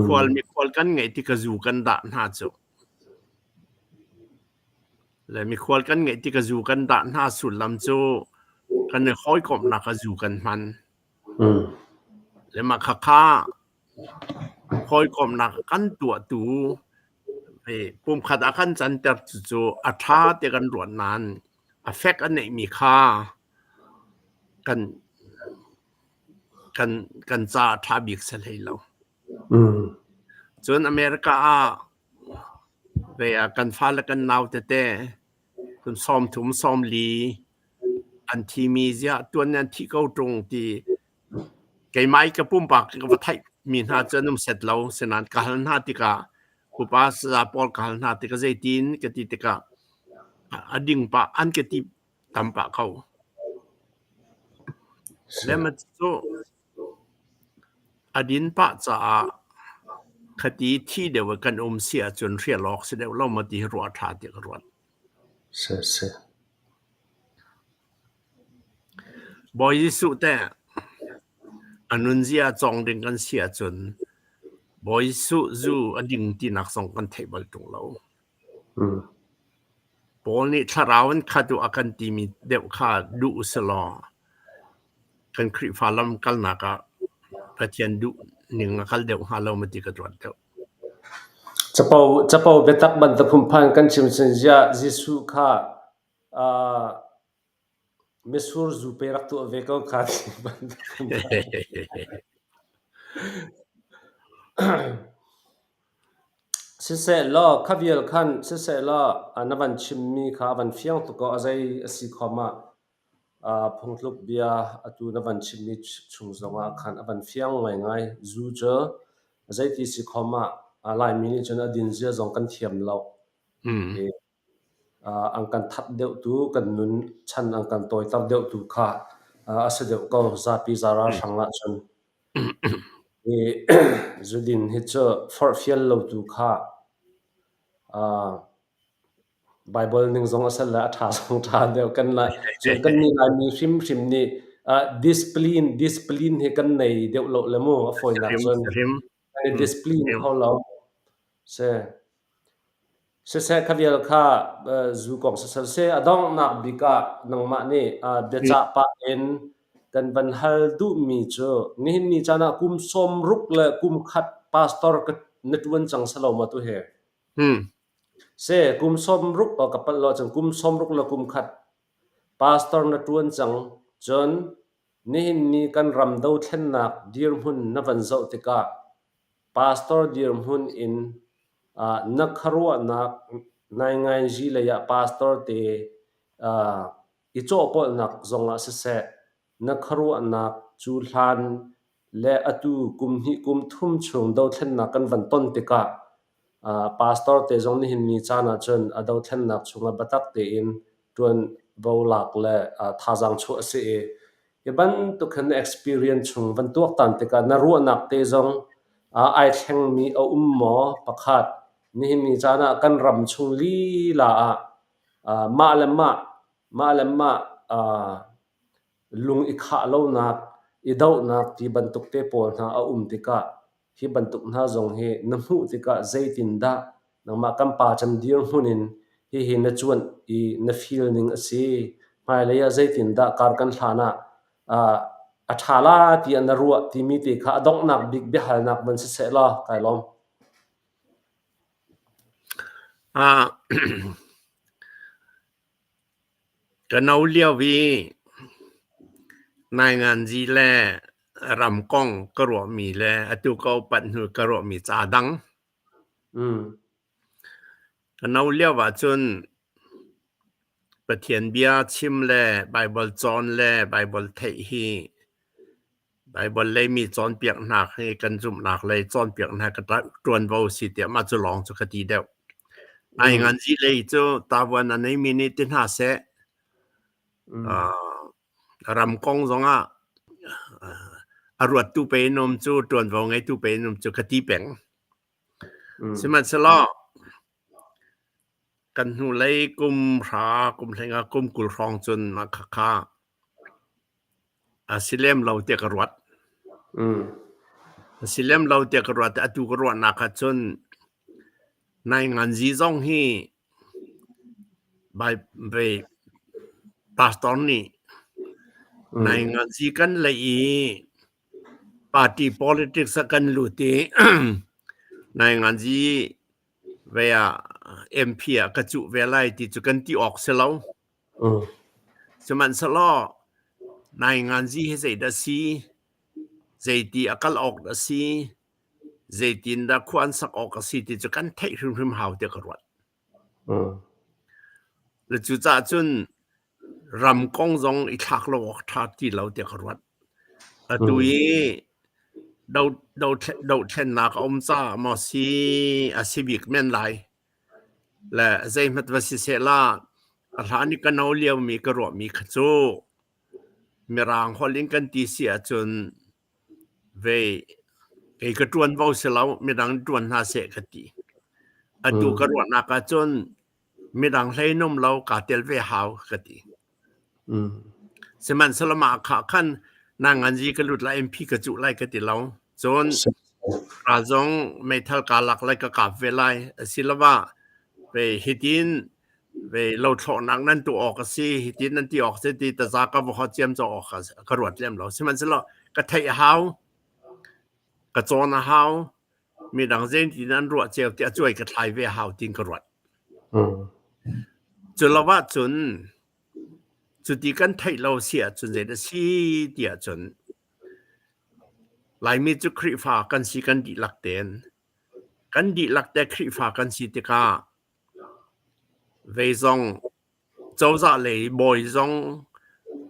Khual mikhual kan ngeih tik ah zu kan dah hna cu. Le mikhual kan ngeih tik ah zu kan dah hna sullam cu kan i hawikomhnak ah zu kan hman. Le mah khakha hawikomhnak kan tuahtu pumkhat ah kan canter cucu a ṭha ti kan ruat nain a fek a neihmi kha kan kan kan ca a ṭha bik si hlei lo. Cun America ah Ve ah kan fale kan nau tete kum 30 40 an thimi ziah tuan an thi ko ṭung ti keimah i ka pumpak ka va theih mi hna cu an um set lo sinain ka hal hna tikah upa saza pawl ka hal hna tikah zeitin ka ti tikah a ding pah an ka ti tam pah ko. Le cu A din pah caah khati thi deuh i kan um si ahcun hrial awk si deuh lo maw ti hi ruah a ṭha tiah ka ruat. Bawi Jesuh teh a nunzia cawng ding kan si ahcun Bawi Jesuh zu a ding tinak zong kan theih bal ṭung lo. Paul nih thlarau in khat u a kan timi deuh kha duh usih kan Khrihfa lam kalnak ah Pathian duh ning a kal deuh hnga lo maw ti ka ruat deuh.
Capo, capo biatak bantuk phunphan kan chim cun ziah Jesuh kha mitsur zu pe rak tuah ve ko kha ti bantuk phunphan. Siseh law kha vial khan siseh law na van chimmi kha a van fiang tuk ko. A zei a si khom ah phungtluk bia atu na van chimmi chung zongah khan a van fiang ngaingai. Zu cu zeiti si khom ah Laimi nih cun a din zia zong kan thiam lo. An kan that deuhtu, kan nun chan an kan tawiter deuhtu kha a si deuh ko. Zapi zara hrang ahcun. Hi zudin hi cu forhfial lotu kha Baibal ning zong a si le a ṭha zong ṭha deuh. Kan lai, cun kannih Laimi hrimhrim nih discipline discipline hi kan nei deuh lo le mu a fawinak cun. Kan i discipline kho lo. Si. Siseh kha vial kha zu kong siseh seh a donghnak bik ah nangmah nih biacah pah in kan van hal duhmi cu nihin ni caan ah kum 60 le kum khat pastor ka na ṭuan cang si lo maw tu hi? Seh kum 60 ka palh lo cun kum 60 le kum khat pastor na ṭuan cang cun nihin ni kan ram dothlennak dirhmun na van zoh tikah Pastor dirhmun in na khuaruahnak naingainzi lei ah pastor te i cawhpawlhnak zongah siseh, na khuaruahnak cu hlan le atu kum hnih kum thum chung dothlennak kan van ton tikah pastor te zong nihin ni caan ahcun a dothlennak chungah biatak tein ṭuan vo lak le thazaang chuah a si i hi bantuk hin na experience chung van tuaktan tikah na ruahnak te zong ai thlengmi a um maw? Pakhat, nihin ni caan ah kan ram chung lila ah mah le mah mah le mah lung i khah lonak, i dohnak ti bantuk te pawl hna a um tikah hi bantuk hna zong hi na hmuh tikah zeitindah nangmah kan pa cem dirhmun in hihi na cuanh i na feel ning a si? Hmailei ah zeitindah kar kan hlan ah a ṭha la tiah na ruah timi te kha a donghnak bik biahalnak van si seh law kai lawm.
Ka no lio i nainganzi le ram kong ka ruahmi le atu ka upat hnu ka ruahmi ca dang. Ka no lio ahcun Pathian bia chim le Baibal cawn le Baibal theih hi Baibal lei mi cawnpiaknak hi kan zumhnak lei cawnpiaknak ka ṭuanvo a si tiah mah cu lawng cu ka ti deuh. Nainganzi lei cu tavuan a neimi nih ti hna seh, ram kong zongah a ruattu pe in um cu ṭuanvo ngeitu pe in um cu ka ti peng. Sihmanhsehlaw kan hnulei kum hra, kum hleinga, kum 20 hrawng cun mah khakha a si lem lo tiah ka ruat. A si lem lo tiah ka ruat. Atu ka ruahnak ah cun nainganzi zong hi ve pastor nih nainganzi kan lei i party politics ah kan lut i nainganzi ve ah MP ah ka cuh ve lai ti cu kan ti awk si lo. Sihmanhsehlaw nainganzi hi zeidah a si? Zeiti a kal awk dah a si? Zeitindah khua an sak awk a si ti cu kan theih hrimhrim hau tiah ka ruat. Le cucaah cun ram kong zong i thlak lo awk ṭha ti lo tiah ka ruat. Atu i dohthlennak a um caah maw si a si bik men lai. Le zeihmanh va si sehla a hlan i ka no liomi ka ruahmi kha cu Mirang holh in kan ti si ahcun vei kei ka ṭuanvo si lo midang ṭuan hna seh ka ti. Atu ka ruahnak ahcun midang hlei in um lo kaa tel ve hau ka ti. Sihmanhsehlaw mah khah khan nanganzi ka lut lai MP ka cuh lai ka ti lo. Cun ral zong meithal kaa lak lai ka kap ve lai. Asiloah ve hitin ve lothlawhnak nan tuah awk a si, hitin nan ti awk si ti taza ka va hot ciam cawk awk ka ruat lem lo. Sihmanhsehlaw ka theih a hau, ka cawn a hau, midang zeitin an ruah cio ti a cuai ka thlai ve a hau tiin ka ruat. Cu lo ahcun cuti kan theih lo si ahcun zei dah si ti ahcun Laimi cu Khrihfa kan si kan dihlak tein kan dihlak te Khrihfa kan si tikah vei zong cozah lei bawi zong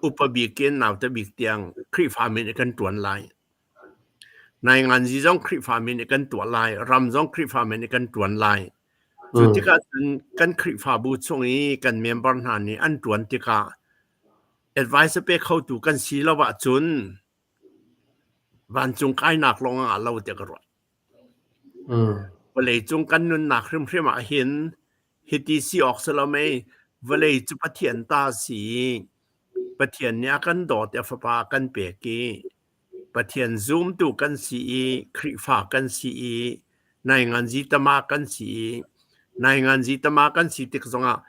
upa bik in naute bik tiang Khrihfa min in kan ṭuan lai. Nainganzi zong Khrihfa min in kan tuah lai. Ram zong Khrihfa min in kan ṭuan lai. Cu tikah cun kan Khrihfabu chung i kan member hna nih an ṭuan tikah advice a pe khotu kan si lo ahcun vancung kainak lawng ah lo tiah ka ruat. Vawleicung kan nunnak hrimhrim ah hin hiti si awk si lo mei vawlei cu Pathian ta si i Pathian nih a kan dawt i a fapa a kan pek i Pathian zumtu kan si i Khrihfa kan si i nainganzi tama kan si i nainganzi tama kan si tik zongah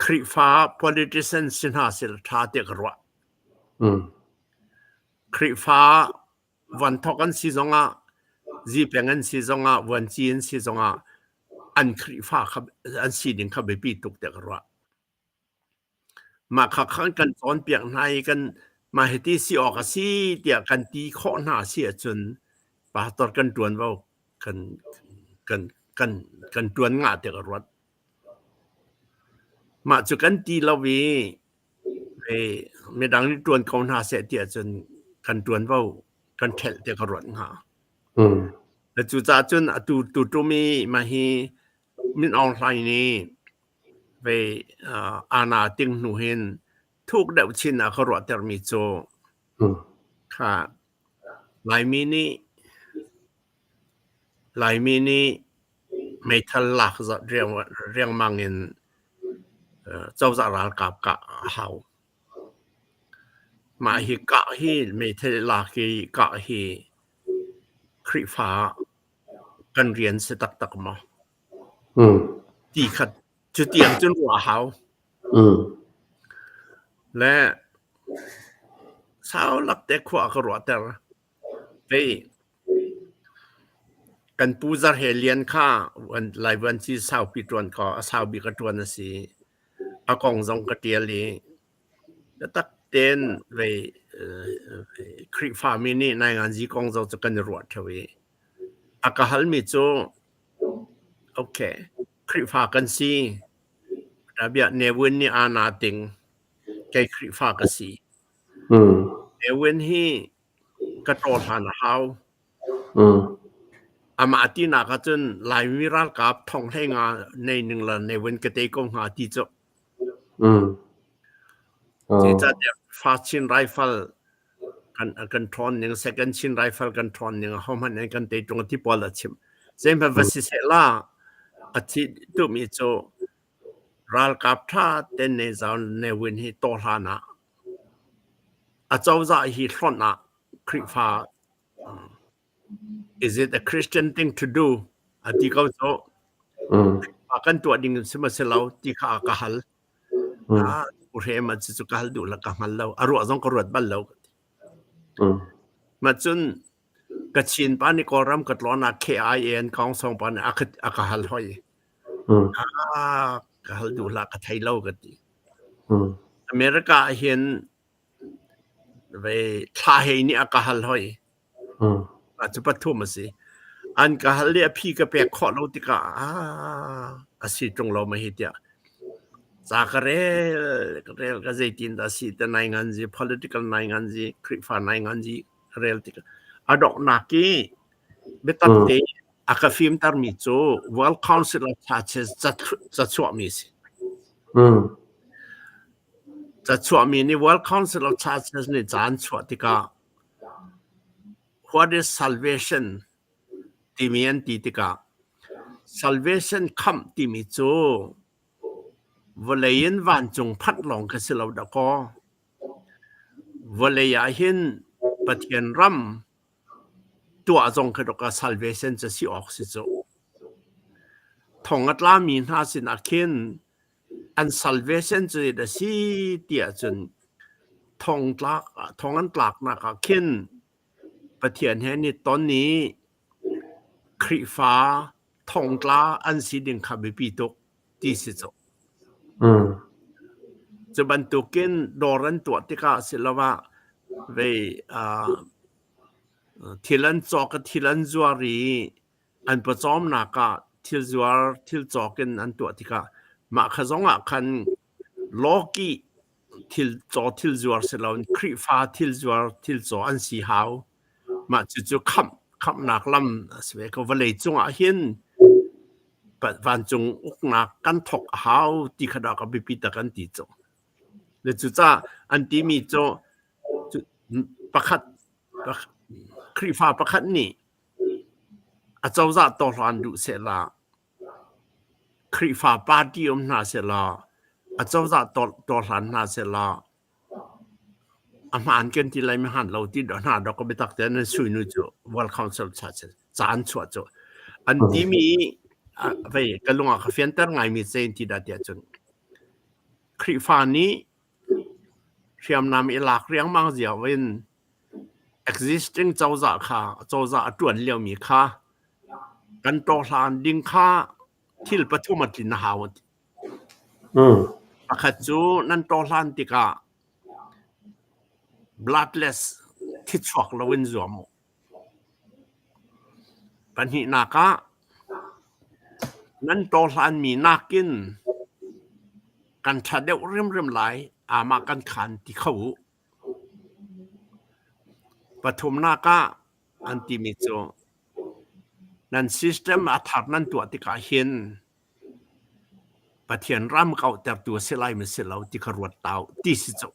Khrihfa politician si hna seh ṭha tiah ka ruah. Khrihfa vuanthok an si zongah zipeng an si zongah vuanci an si zongah an Khrihfa kha an sining kha biapi tuk tiah ka ruah. Mah kha khan kan cawnpiak hna i kan mah hiti si awk a si tiah kan ti khawh hna si ahcun pastor kan ṭuanvo kan kan kan kan ṭuan ngah tiah ka ruat. Mah cu kan ti lo i midang nih ṭuan ko hna seh ti ahcun kan ṭuanvo kan ṭhelh tiah ka ruat hnga. Cucaah cun atu tuṭum i mah hi Min Aung Hlaing nih vei aana ting hnu hin Thuk deuh chin a ka ruahtermi cu kha Laimi nih Laimi nih meithal lak riangmang in cozah ralkap kah a hau. Mah hi kah hi meithal lak i kah hi Khrihfa kan rian si taktak maw? Ti kha cutiang cun ruah a hau. Le sau lakte khua a ka ruahter. Kei kan pu Zar He Lian kha Lai Vuanci saupi ṭuan kaw a sau bik a ṭuan a si. A kong zong ka ṭial i biatak tein vei Khrihfami nih nainganzi kong zong cu kan i ruah ṭheo i a ka halmi cu okay Khrihfa kan si. Bia Ne Win nih aa naa ting. Kei Khrihfa ka si. Ne Win hi ka ṭawl hlan a hau. Amah tinak ahcun Laimi ralkap thong hlei nga nei ning la Ne Win ka tei ko hnga ti cu. Zeicahtiah First Chin Rifle kan kan ṭhawn ning, Second Chin Rifle kan ṭhawn ning ahohmanh nih kan tei ṭung ti pawl a chim. Zeihmanh va si seh la a thi tumi cu ralkap ṭha ten ne zau Ne Win hi taw hlan ah Acozah hi hlonh ah Khrihfa is it a Christian thing to do a ti ko cu. Khrihfa kan tuah ding si maw si lo ti kha a ka hal. Ah, hrem a cucu ka hal duh lo ka hngal lo. A ruah zong ka ruat bal lo. Mah cun Kachin pa nih Kawlram ka tlawn ah KIA an Kaung Song pa nih a ka hal hoi. Ah, ka hal duh hlah ka thei lo ka ti. America ah hin vei thla hei nih a ka hal hoi. Ah, cu pathum a si. An ka hal i a phi ka pek khawh lo tikah ah a si ṭung lo ma hi tiah ca ka rel ka rel ka zeitin dah si te nai ngan zi political nai ngan zi Khrihfa nai ngan zi ka rel tikah a donghnak i biatak te a ka fimtermi cu World Council of Churches cachuahmi si. Cachuahmi nih World Council of Churches nih ca an chuah tikah What is salvation timi an ti tikah salvation khamh timi cu vawlei in vancung phanh lawng kha si lo dakaw. Vawlei ah hin Pathian ram tuah zong khi dawk ah salvation cu si awk si cu. Thong a tlami hna sinah khin an salvation cu zeidah a si ti ahcun thong tlak thong an tlaknak ah khin Pathian he an i ton i Khrihfa thongtla an si ding kha biapi tuk ti si cu. Cu bantukin dawr an tuah tikah siloah vei thil an cawk i thil an zuar i an pawcawmnak ah thil zuar thil cawk in an tuah tikah mah kha zong ah khan lawkih thil caw thil zuar si loin Khrihfa thil zuar thil caw an si hau. Mah cucu khamh khamhnak lam a si ve ko. Vawlei cungah hin vancung uknak kan thawk a hau ti kha dah ka biapi tak an ti cu. Le cucaah an timi cu pakhat Khrihfa pakhat nih acozah tawhlan duh sehla Khrihfa party um hna sehlaw acozah tawhlan hna sehlaw a hmaan kan ti lai hmaan lo ti hna dawk biatak tein nan suinu cu World Council ca an chuah cu an timi vei ka lung ah ka fianter ngaimi zein ti dah tiah cun Khrihfa nih hriamnam i lak riangmang zio in Existing cozah kha cozah a ṭuan liomi kha kan tawhlan ding kha thil pathum a tlin a hau a ti. Pakhat cu nan tawhlan tikah bloodless thichuak loin zuam u. Pahnihnak ah nan tawhlanmi nakin kan ṭha deuh rimrim lai amah kan khaan ti kho u. Pathumnak ah an timi cu nan system a thar nan tuah tikah hin. Pathian ram kauhtertu a si lai maw si lo ti kha ruat ta u ti si cu.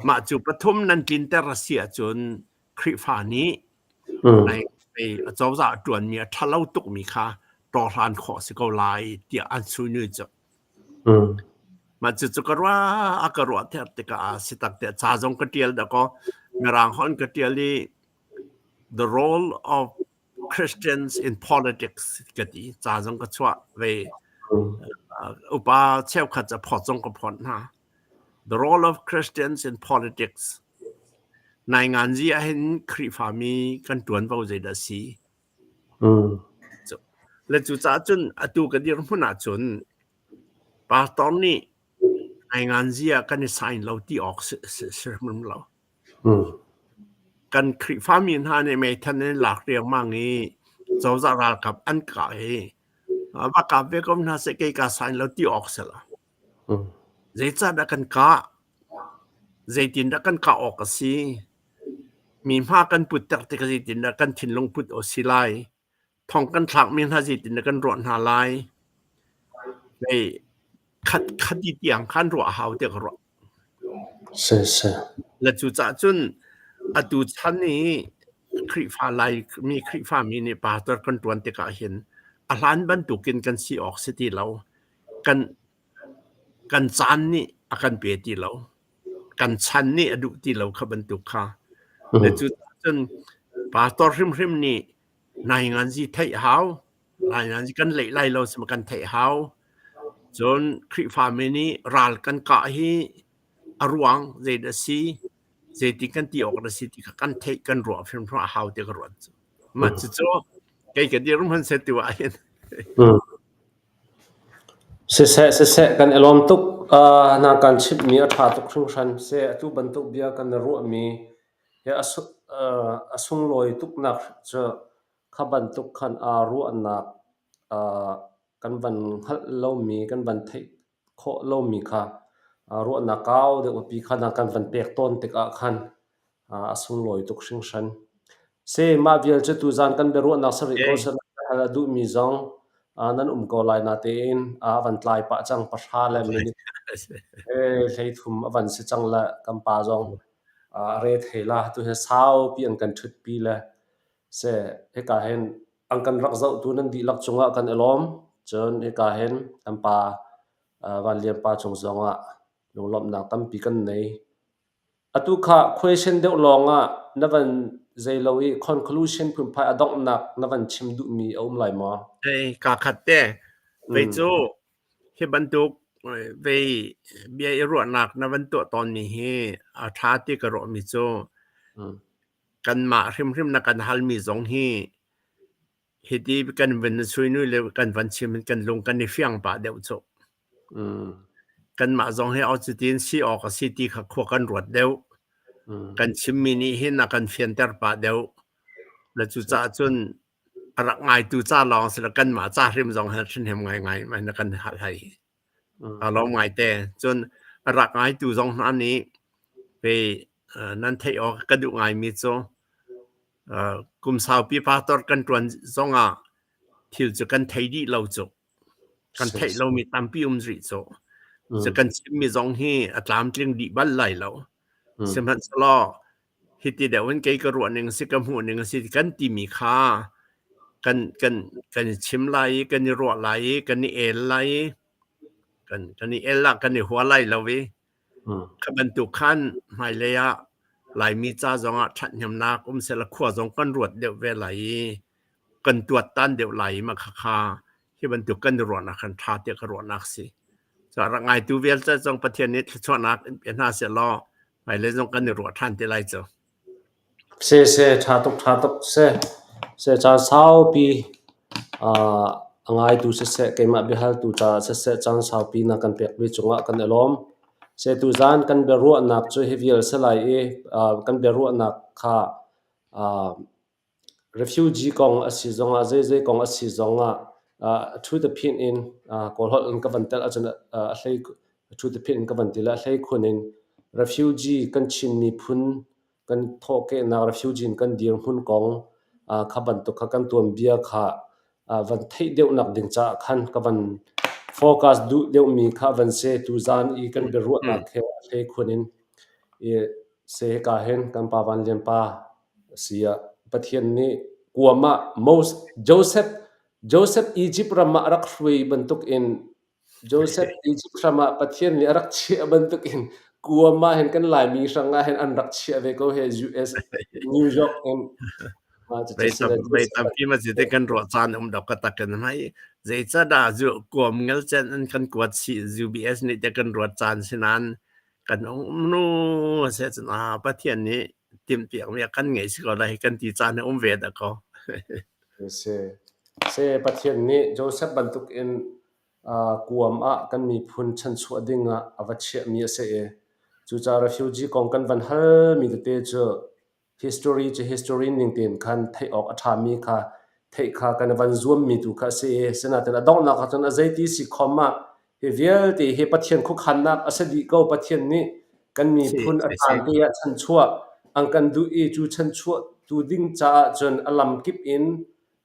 Mah cu pathum nan tlinter a si ahcun Khrihfa nih acozah a ṭuanmi a ṭhalo tukmi kha ṭawhhlan khawh a si ko lai tiah an sui cu. Mah cucu ka ruah a ka ruah ter tikah si tak tiah ca zong ka ṭial dakaw Mirang holh in ka ṭial i The Role of Christians in Politics ka ti. Ca zong ka chuah ve. Upa cheukhat ca phawt zong ka phawt hna. The Role of Christians in Politics. Nainganzi ahhin Khrihfami kan ṭuanvo zeidah a si? Le cucaah cun atu ka dirhmun ahcun pastor nih nainganzi ah kan i sign lo ti awk si hrim lo. Kan Khrihfami hna nih meithan an i lak riangmang i cozah ralkap an kah i va kap ve ko hna seh kei kaa sign lo ti awk si lo. Zeicahdah kan kah? Zeitindah kan kah awk a si? Mi hma kan putter tikah zeitindah kan thinlung put awk a si lai? Thong kan thlakmi hna zeitindah kan ruah hna lai? Hei khat khati tiang khan ruah a hau tiah ka ruah. Le cucaah cun atu chan i Khrihfa Laimi Khrihfami nih pastor kan ṭuan tikah hin a hlan bantukin kan si awk si ti lo. Kan kan caan nih a kan pe ti lo. Kan chan nih a duh ti lo kha bantuk kha. Le cucaah cun pastor hrimhrim nih nainganzi theih hau. Nainganzi kan leih lai lo sima kan theih hau. Cun Khrihfami nih ral kan kah hi a ruang zeidah a si, zeitin kan ti awk a si ti kha kan theih kan ruah hrimhrim a hau ti ka ruat. Mah cucu kei ka dirhmun seh tu ah hin.
Siseh, siseh, kan i lawm tuk. Na kan chimhmi a ṭha tuk hringhran. Seh, atu bantuk bia kan i ruahmi hi a sunglawi tuknak cu kha bantuk khan aa ruahnak kan van hngalh lomi, kan van theih khawh lomi kha ruahnak kau deuh pipi kha na kan van pek tawn tikah khan a sunglawi tuk hringhran. Se mah vial cu tuzan kan biaruahnak si rih ko seh hal a duhmi zong nan um ko lai natein a van tlai pah cang pahra le minute 30 a van si cang le kan pa zong a re thei la tu he saupi an kan ṭhutpi le se hika hin an kan rak zohtu nan dihlak cungah kan i lawm. Cun hika hin kan pa Van Lian pa cung zongah lunglawmhnak tampi kan nei. Atu kha question deuh lawngah na van zei lo i conclusion phunphai a donghnak na van chim duhmi a um lai maw?
Hei, kaa khat te. Vei cu hi bantuk vei bia i ruahnak na van tuah tawnmi hi a ṭha ti ka ruahmi cu kanmah hrimhrim na kan halmi zong hi hiti kan van suinui le kan van chim in kan lung kan i fiang pah deuh cu. Kanmah zong hi cutin si awk a si ti kha khua kan ruat deuh. Kan chimmi nih hin a kan fianter pah deuh. Le cucaah cun a rak ngaitu ca lawng si lo kanmah ca hrim zong hi hrinhem ngaingai na kan hal hai. A lawm ngaite. Cun a rak ngaitu zong hna nih ve nan theih awk ka duh ngaimi cu kum saupi pastor kan ṭuan zongah thil cu kan thei dih lo cu. Kan theih lomi tampi um rih cu. Cu kan chimmi zong hi a tlamtling dih bal lai lo. Sihmanhsehlaw hiti deuh in kei ka ruah ning a si ka hmuh ning a si kan timi kha kan kan kan i chim lai i kan i ruah lai i kan i el lai i kan kan i el ah kan i hua lai lo i kha bantuk khan hmailei ah Laimi ca zongah ṭhathnemnak um sehla khua zong kan ruat deuh ve lai i kan tuattan deuh lai i mah khakha hi bantuk kan i ruahnak khan ṭha tiah ka ruahnak si. So rak ngaitu vialte zong Pathian nih thluachuahnak in pe hna seh law hmailei zong kan i ruah ṭhan te lai cu.
Se se ṭha tuk ṭha tuk se se caan saupi a ngaitu siseh keimah biahaltu caah siseh caan saupi na kan pekmi cungah kan i lawm. Se tuzaan kan biaruahnak cu hi vial si lai i kan biaruahnak kha Refugee kong a si zongah zeizei kong a si zongah ṭhu-taphinh in Kawlholh in ka van telh ahcun a hlei ṭhu-taphinh in ka van ti le a hleikhun in refugee kan Chin miphun kan thawhkehnak refugee in kan dirhmun kong kha bantuk kha kan tuanbia kha van theih deuhnak ding caah khan ka van. Focus duh deuhmi kha van si. Tuzaan i kan biaruahnak he a hlei khun in i se hika hin kan pa Van Lian pa si ah Pathian nih kuam ah Moses Joseph Joseph Egypt ram ah a rak hruai bantuk in Joseph Egypt ram ah Pathian nih a rak chiah bantuk in kuam ah hin kan Laimi hrang ah hin an rak chiah ve ko he US New York in.
Vei tampi ma te kan ruah caan um dok ka tak kan mai zeicadah zu kuam ngel cen an kan kuat si UBS nih te kan ruat caan sinan kan um nu se cun a Pathian nih timhpiak mi kan ngei si ko lai kan ti caan um ve da ko.
Se se Pathian nih Joseph bantuk in kuam ah kan miphun chanchuah ding ah a va chiah mi a si i cucaah refugee kong kan van hal mi tete cu History cu history ning tein khan theih awk a ṭhami kha theih kha kan i van zuammi tu kha a si i asinain a donghnak ah cun a zeiti si khom ah hi vialte hi Pathian khuakhannak a si dih ko. Pathian nih kan miphun a caan te ah chanchuah an kan duh i cu chanchuah tu ding caah cun a lamkip in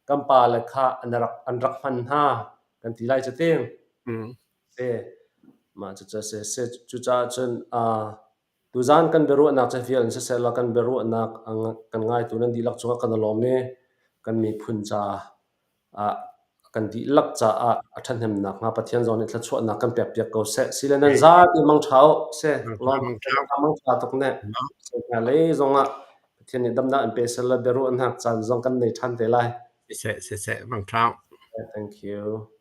kan pale kha an rak hman hna kan ti lai cu ti. Si. Mah cucu a si. Cucaah cun Tuzaan kan biaruahnak cafial in siseh law kan biaruahnak kan ngaitu nan dihlak cungah kan i lawm i kan miphun caah kan dihlak caah a ṭhahnemnak hnga Pathian zong nih thluachuahnak kan pekpiak ko seh. Sile nan zapi mangṭha u seh. Lawm mangṭha tuk ne. Hmailei zongah Pathian nih damnak in pe seh law biaruahnak caan zong kan nei ṭhan te lai.
Siseh, siseh, mangṭha.
Thank you.